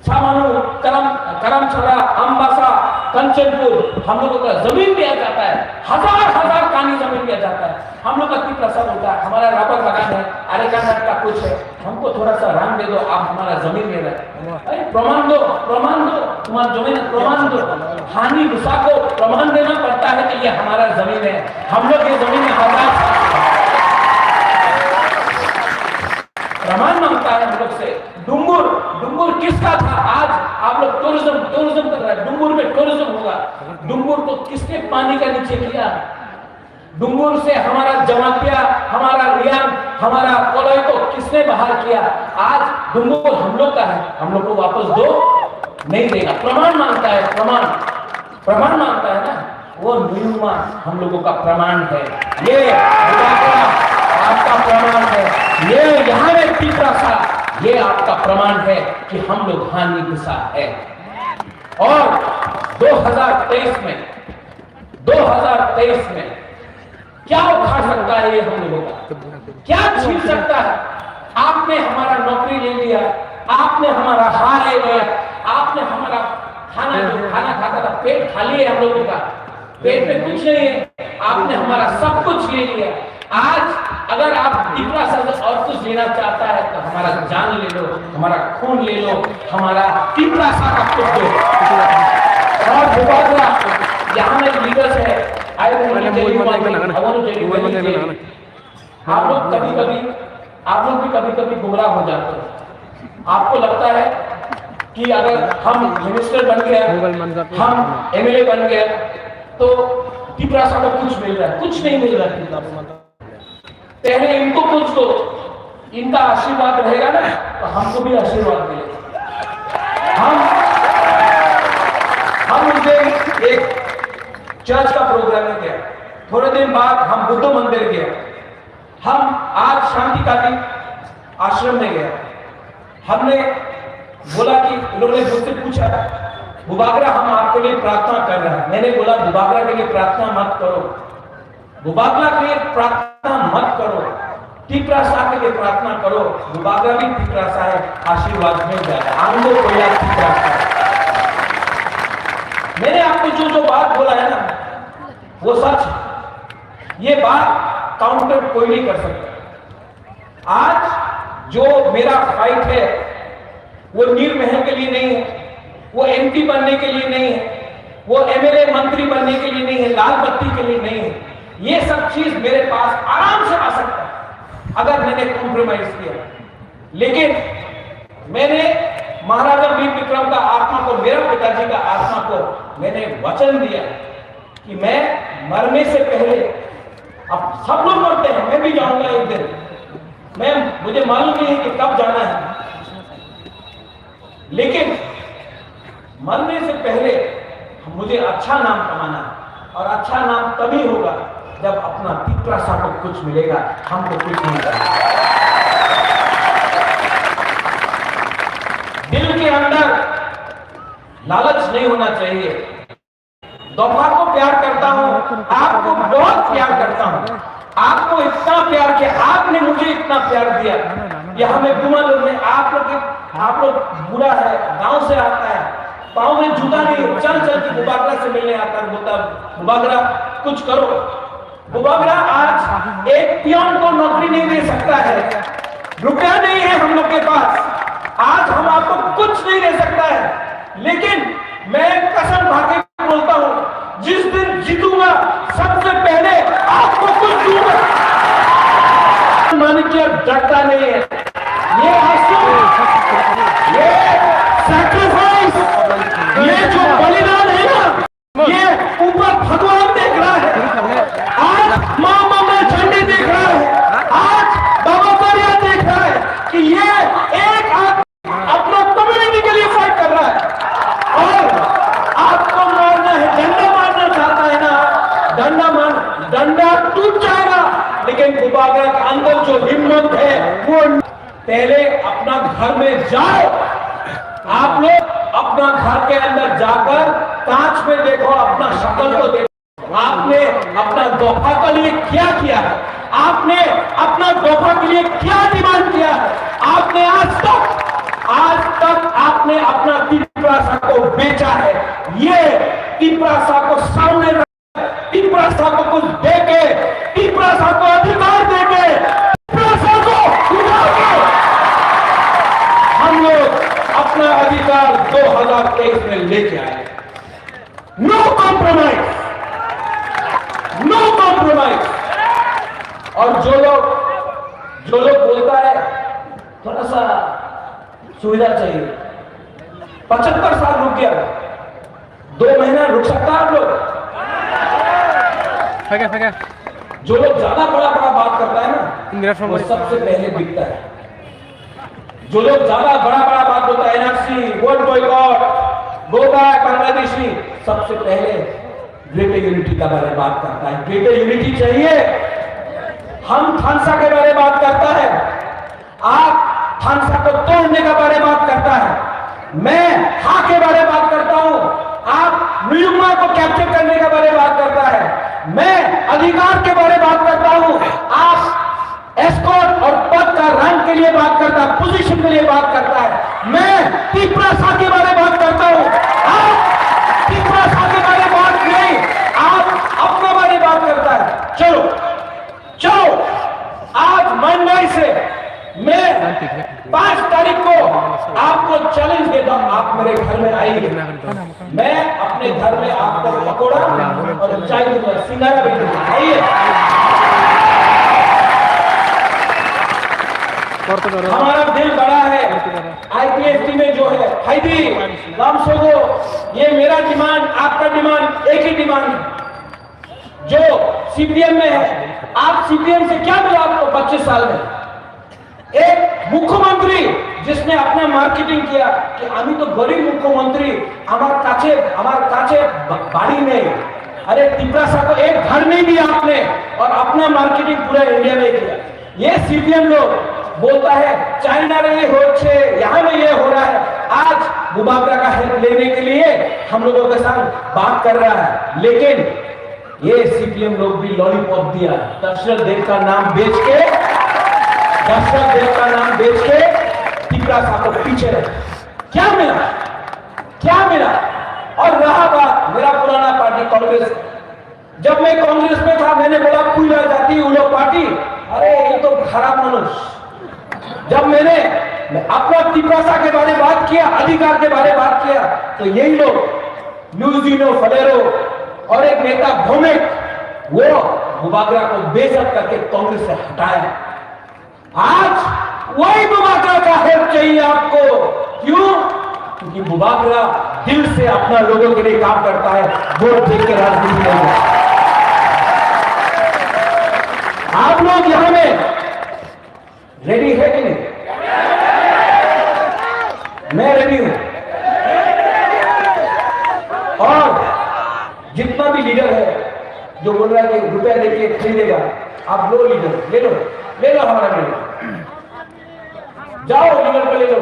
छामानू, करम, करमछड़ा, अम्बासा, कंचनपुर, हम लोगों का जमीन दिया जाता है, हजार हजार कानी जमीन दिया जाता है। हम लोग का तिपरासा बोलता है, "हमारा रबर बागान है, अरेकानट का कुछ है, हमको थोड़ा सा रान दे दो, आप हमारा जमीन ले रहे हैं।" अरे प्रमाण दो, प्रमाण दो, तुम्हारा जमीन है, प्रमाण दो। हानि भूसा को प्रमाण देना पड़ता है कि ये हमारा जमीन है, हम लोग ये जमीन में हजार साल प्रमाण मांगता है हम लोग से। डुंगुर, डुंगुर किसका था? आज आप लोग टूरिज्म, टूरिज्म कर रहे हैं, डुंगुर में टूरिज्म होगा। डुंगुर को किसने पानी का नीचे किया? डुंगुर से हमारा जमातिया, हमारा रियांग, हमारा कोलाई को किसने बाहर किया? आज डुंगुर हम लोग का है, हम लोग को वापस दो, नहीं देगा। प्रमाण मांगता है, प्रमाण, प्रमाण मांगता है ना, वो नुयुमा हम लोगों का प्रमाण है। ये बुढ़ापा आपका प्रमाण है, ये यहाँ में तिपरासा, ये आपका प्रमाण है कि हम लोग हानि भूसा है। और दो हज़ार तेईस में, दो हज़ार तेईस में क्या उखाड़ सकता है ये हम लोगों का? क्या छीन सकता है? आपने हमारा नौकरी ले लिया, आपने हमारा हार ले लिया, आपने हमारा खाना, जो खाना खाता था, पेट खाली है हम लोगों का, पेट में कुछ नहीं है, आपने हमारा सब कुछ ले लिया। आज अगर आप तिपरासा से और कुछ लेना चाहता है तो हमारा जान ले लो, हमारा खून ले लो, हमारा तिपरासा का कुछ दो। और बुबागरा, यहाँ में लीडर्स है, I want to tell you one thing, I want to tell you one thing। आप लोग कभी कभी, आप लोग भी कभी कभी गुमराह हो जाते हैं। आपको लगता है कि अगर हम मिनिस्टर बन गया, हम एमएलए बन गया, तो तिपरासा को कुछ मिल रहा है, कुछ नहीं मिल रहा है तिपरासा को। पहले इनको कुछ दो, इनका आशीर्वाद रहेगा ना, तो हमको भी आशीर्वाद मिलेगा। हम हम उस दिन एक चर्च का प्रोग्राम में गया, थोड़े दिन बाद हम बुद्ध मंदिर गया, हम आज शांति काली आश्रम में गया। हमने बोला कि उन्होंने मुझसे पूछा, "बुबागरा, हम आपके लिए प्रार्थना कर रहे हैं।" मैंने बोला, "बुबागरा के लिए प्रार्थना मत करो, बुबागरा के लिए प्रार्थना मत करो, तिपरासा के लिए प्रार्थना करो, बुबागरा भी तिपरासा है, आशीर्वाद मिल जाएगा।" आंगो कोया तिपरासा है। मैंने आपको जो जो बात बोला है ना, वो सच है। ये बात काउंटर कोई नहीं कर सकता। आज जो मेरा फाइट है, वो नीर महल के लिए नहीं है, वो एमपी बनने के लिए नहीं है, वो एमएलए मंत्री बनने के लिए नहीं है, लाल बत्ती के लिए नहीं है। ये सब चीज मेरे पास आराम से आ सकता है अगर मैंने कॉम्प्रोमाइज किया। लेकिन मैंने महाराजा वीर विक्रम का आत्मा को, मेरा पिताजी का आत्मा को मैंने वचन दिया कि मैं मरने से पहले, अब सब लोग मरते हैं, मैं भी जाऊंगा एक दिन, मैं, मुझे मालूम नहीं है कि कब जाना है, लेकिन मरने से पहले मुझे अच्छा नाम कमाना है, और अच्छा नाम तभी होगा जब अपना तिपरासा को कुछ मिलेगा, हमको कुछ नहीं मिलेगा। दिल के अंदर लालच नहीं होना चाहिए। दोफा को प्यार करता हूँ, आपको बहुत प्यार करता हूँ। आपको इतना प्यार कि आपने मुझे इतना प्यार दिया। यह हमें बुरा लोग ने, आप लोग के, आप लोग बुरा है, गांव से आता है, पाँव में जूता नहीं, चल चल के बुबागरा से मिलने आता है, बोलता, "बुबागरा, कुछ करो।" बुबागरा आज एक पियोन को नौकरी नहीं दे सकता है, रुपया नहीं है हम लोग के पास, आज हम आपको कुछ नहीं दे सकता है, लेकिन मैं कसम खा के बोलता हूँ, जिस दिन जीतूंगा, सबसे पहले आपको कुछ दूंगा। मानिक डरता नहीं है। ये आंसू, ये सैक्रिफाइस, ये जो बलिदान है ना, ये ऊपर भगवान देख रहा है, आज माँ मंगल चंडी देख रहा है, आज बाबा दरिया देख रहा है कि ये एक आदमी अपना कम्युनिटी के लिए फाइट कर रहा है। और आपको मारना है, डंडा मारना चाहता है ना, डंडा मार, डंडा टूट जाएगा, लेकिन बुबागरा के अंदर जो हिम्मत है, वो पहले अपना घर में जाओ। आप लोग अपना घर के अंदर जाकर कांच में देखो, अपना शक्ल को देखो। आपने अपना दोफा के लिए क्या किया है? आपने अपना दोफा के लिए क्या डिमांड किया है? आपने आज तक, आज तक आपने अपना तिपरासा को बेचा है। ये तिपरासा को सामने रख, तिपरासा को कुछ देके, तिपरासा को अधिकार देके, तिपरासा को उठा के हम लोग अपना अधिकार दो हज़ार तेईस में लेके आए। No compromise, no compromise। और जो लोग, जो लोग बोलता है थोड़ा सा सुविधा चाहिए, पचहत्तर साल रुक गया, दो महीना रुक सकता है आप लोग? जो लोग ज्यादा बड़ा बड़ा बात करता है ना, वो सबसे पहले बिकता है। जो लोग ज्यादा बड़ा बड़ा बात बोलता है, NRC, vote boycott, go back, Bangladeshi, सबसे पहले ग्रेटर यूनिटी के बारे में बात करता है। ग्रेटर यूनिटी चाहिए, हम थानसा के बारे में बात करता है, आप थानसा को तोड़ने के बारे में बात करता है, मैं हा के बारे में बात करता हूँ, आप न्यूयुमा को कैप्चर करने के बारे में बात करता है, मैं अधिकार के बारे में बात करता हूँ, आप एस्कॉर्ट और पद का रंग के लिए बात करता है, पोजीशन के लिए बात करता है। मैं तिपरासा के बारे में बात करता हूँ, आप तिपरासा के बारे में बात नहीं, आप अपने बारे में बात करता है। चलो, चलो, आज मंडई से मैं पाँच तारीख को आपको चैलेंज देता हूँ, आप मेरे घर में आइए। मैं अपने घर में आपको पकौड़ा और चाय दूंगा, सिंगारा भी दूंगा। आइए। हमारा दिल बड़ा है। आईपीएसटी में जो है, फायदी, रामसोगो, ये मेरा डिमांड, आपका डिमांड, एक ही डिमांड है। जो सीपीएम में है, आप सीपीएम से क्या मिला आपको पच्चीस साल में? एक मुख्यमंत्री जिसने अपना मार्केटिंग किया कि আমি তো গরিব মুখ্যমন্ত্রী, আমার কাছে, আমার কাছে বা-, বাড়ি নেই। अरे, तिपरासा को एक घर नहीं दिया आपने और अपना मार्केटिंग पूरा इंडिया में किया। ये सीपीएम लोग बोलता है, चाइना में ये हो छे, यहाँ में ये हो रहा है। आज बुबागरा का हेल्प लेने के लिए हम लोगों के साथ बात कर रहा है, लेकिन ये सीपीएम लोग भी लॉलीपॉप दिया, दशरथ देव का नाम बेच के, दशरथ देव का नाम बेच के तिपरासा को पीछे रखा। क्या मिला? क्या मिला? और रहा बात मेरा पुराना पार्टी कांग्रेस, जब मैं कांग्रेस में था, मैंने बोला, "पुइला जाति उलो पार्टी, अरे, ये तो खराब मनुष्य।" जब मैंने अपना तिपरासा के बारे बात किया, अधिकार के बारे बात किया, तो यही लोग, लुजिनो फलेरो और एक नेता भौमिक, वो बुबागरा को बेइज्जत करके कांग्रेस से हटाया। आज वही बुबागरा का हेल्प चाहिए आपको। क्यों? क्योंकि बुबागरा दिल से अपना लोगों के लिए काम करता है, वोट देख के राजनीति नहीं करता। आप लोग यहाँ में रेडी है कि नहीं? मैं रेडी हूं। और जितना भी लीडर है जो बोल रहा है कि रुपया देके खरीदेगा, आप लो लीडर, ले लो, ले लो हमारा लीडर। जाओ लीडर को ले लो,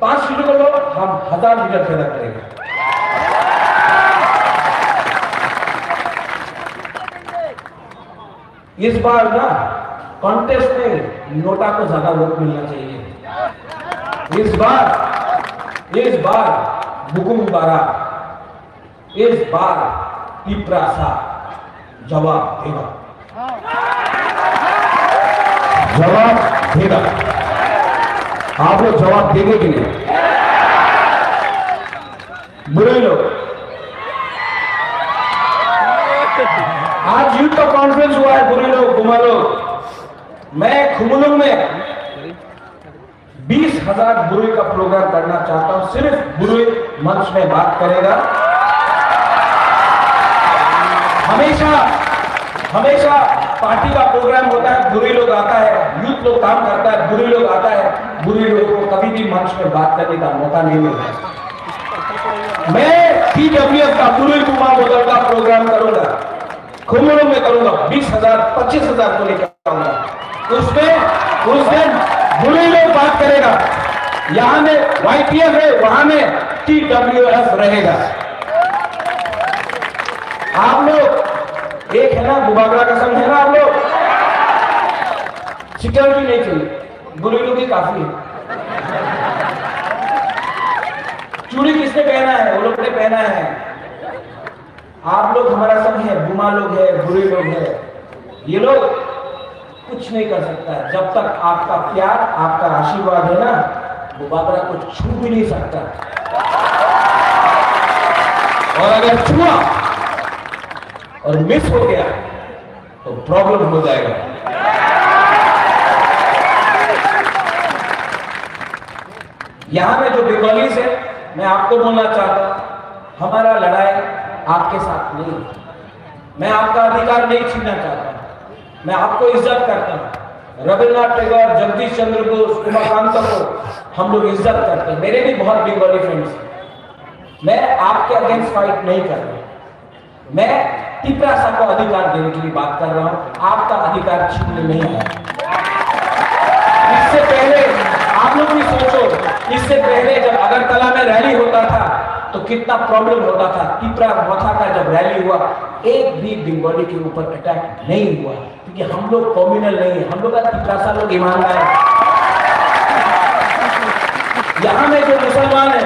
पांच लीडर को लो, हम हजार लीडर पैदा करेंगे। इस बार ना कॉन्टेस्ट में नोटा को ज्यादा वोट मिलना चाहिए। इस बार, इस बार बुकुम बारा, इस बार तिपरासा जवाब देगा। जवाब देगा। आप लोग जवाब देंगे कि नहीं? बुरे लोग, आज यूथ का कॉन्फ्रेंस हुआ है, बुरे लोग, बुमा लोग। मैं खुमलुंग में बीस हजार बुरे का प्रोग्राम करना चाहता हूं, सिर्फ बुरे मंच में बात करेगा। हमेशा, हमेशा पार्टी का प्रोग्राम होता है, बुरे लोग आता है, यूथ लोग काम करता है, बुरे लोग आता है, बुरे लोगों को कभी भी मंच में बात करने का मौका नहीं मिलता। मैं पीडब्ल्यूएफ का बुरे बुमा मॉडल का प्रोग्राम करूंगा, खुमलुंग में करूंगा, बीस हजार, पच्चीस हजार को लेकर आऊंगा। उसमें, उस दिन बुरे लोग बात करेगा, यहाँ में वाईपीएफ है, वहां में टीडब्ल्यूएफ रहेगा। आप लोग एक है ना, बुबागरा का संघ है ना आप लोग? सिक्योरिटी नहीं चाहिए, बुरे लोग ही काफी है। चूड़ी किसने पहना है? वो लोग ने पहना है। आप लोग हमारा संग है, बुमा लोग है, बुरे लोग है, ये लोग कुछ नहीं कर सकता है। जब तक आपका प्यार, आपका आशीर्वाद है ना, बुबागरा को छू भी नहीं सकता। और अगर छुआ और मिस हो गया तो प्रॉब्लम हो जाएगा। यहाँ में जो बंगालीज है, मैं आपको बोलना चाहता हूँ, हमारा लड़ाई आपके साथ नहीं है। मैं आपका अधिकार नहीं छीनना चाहता हूँ। मैं आपको इज्जत करता हूँ। रविन्द्रनाथ टैगोर, जगदीश चंद्र बोस, उमाकांत को हम लोग इज्जत करते हैं। मेरे भी बहुत बंगाली फ्रेंड्स हैं। मैं आपके अगेंस्ट फाइट नहीं कर रहा हूँ। मैं तिपरासा को अधिकार देने के लिए बात कर रहा हूं, आपका अधिकार छीनने नहीं आया। इससे पहले आप लोग भी सोचो, इससे पहले जब अगरतला में रैली होता था तो कितना प्रॉब्लम होता था। तिपरा मथा का जब रैली हुआ, एक भी बंगाली के ऊपर अटैक नहीं हुआ, क्योंकि हम लोग कम्युनल नहीं है, हम लोग का तिपरासा लोग ईमानदार है। यहाँ में जो मुसलमान है,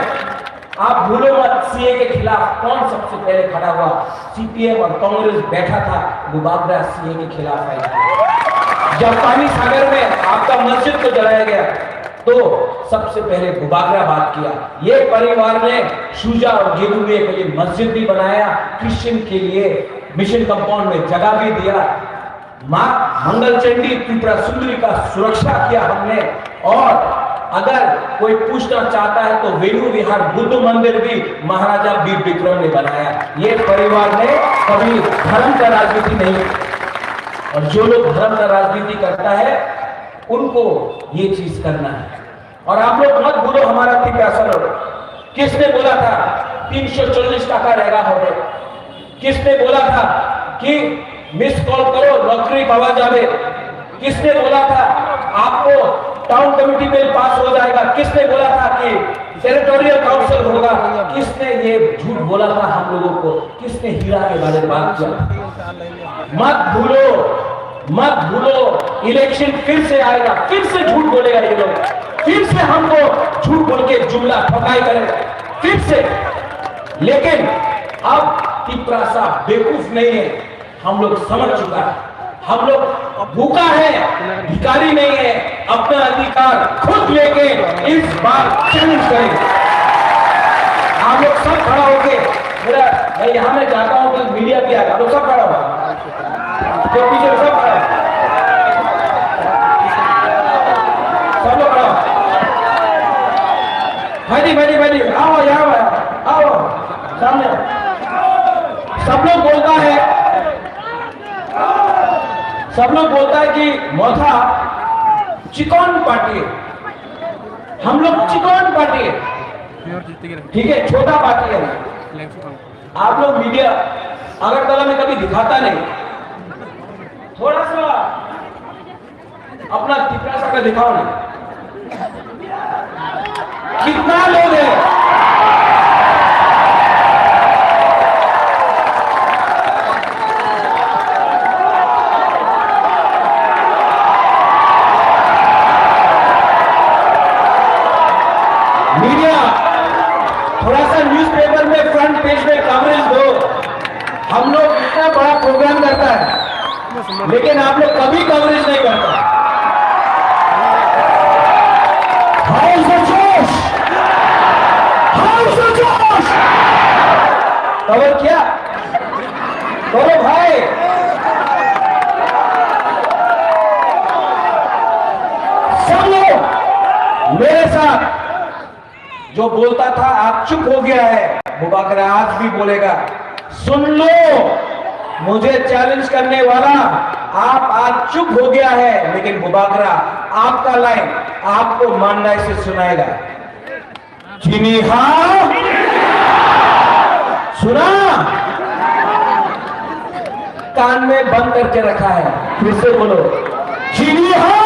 आप भूलो मत, सीए के खिलाफ कौन सबसे पहले खड़ा हुआ? सीपीएम और कांग्रेस बैठा था, बुबागरा सीए के खिलाफ आई थी। जब पानी सागर में आपका मस्जिद को जलाया गया, तो सबसे पहले बुबागरा बात किया। ये परिवार ने शुजा और गेदुए के लिए मस्जिद भी बनाया, क्रिश्चियन के लिए मिशन कंपाउंड में जगह भी दिया। माँ मंगल चंडी त्रिपुरा सुंदरी का सुरक्षा किया हमने। और अगर कोई पूछना चाहता है तो वेणु विहार बुद्ध मंदिर भी महाराजा वीर विक्रम ने बनाया। ये परिवार ने कभी धर्म का राजनीति नहीं की। और जो लोग धर्म का राजनीति करता है, उनको ये चीज करना है। और आप लोग मत भूलो हमारा तिपरासा लोग। किसने बोला था तीन सौ चालीस टका रहेगा होटल? किसने बोला था कि मिस कॉल करो, नौकरी पावा जावे? किसने बोला था आपको टाउन कमेटी बिल पास हो जाएगा। किसने बोला था कि टेरिटोरियल काउंसिल होगा? किसने ये झूठ बोला था हम लोगों को? किसने हीरा के बारे में बात किया? मत भूलो, मत भूलो, इलेक्शन फिर से आएगा, फिर से झूठ बोलेगा ये लोग, फिर से हमको झूठ बोल के जुमला ठोकाई करेगा, फिर से। लेकिन अब तिपरासा बेवकूफ नहीं है, हम लोग समझ चुका है। हम लोग भूखा है, भिखारी नहीं है, अपना अधिकार खुद लेके इस बार चैलेंज करेंगे। आप लोग सब खड़ा होके, मेरा, मैं यहाँ में जाता हूँ तो मीडिया भी आएगा, आप लोग सब खड़ा हो, जो पीछे सब खड़ा हो, सब लोग खड़ा हो। भाई जी, भाई जी, भाई जी, आओ, यहाँ आओ, आओ, सामने आओ। सब लोग बोलता है, सब लोग बोलता है कि मथा चिकन पार्टी है, हम लोग चिकन पार्टी है, ठीक है, छोटा पार्टी है। आप लोग मीडिया अगरतला में कभी दिखाता नहीं, थोड़ा सा अपना तिपरासा का दिखाओ ना, कितना लोग हैं? मीडिया, थोड़ा सा न्यूज़पेपर में फ्रंट पेज में कवरेज दो। हम लोग इतना बड़ा प्रोग्राम करता है, लेकिन आप लोग कभी कवरेज नहीं करता। How's the Josh? How's the Josh? Cover किया? बोलो भाई, सब लोग मेरे साथ। जो बोलता था आप चुप हो गया है, बुबाकरा आज भी बोलेगा। सुन लो, मुझे चैलेंज करने वाला, आप आज चुप हो गया है, लेकिन बुबाकरा, आपका लाइन आपको मांडा से सुनाएगा। चिनी हा? सुना? कान में बंद करके रखा है, फिर से बोलो, चिनी हा?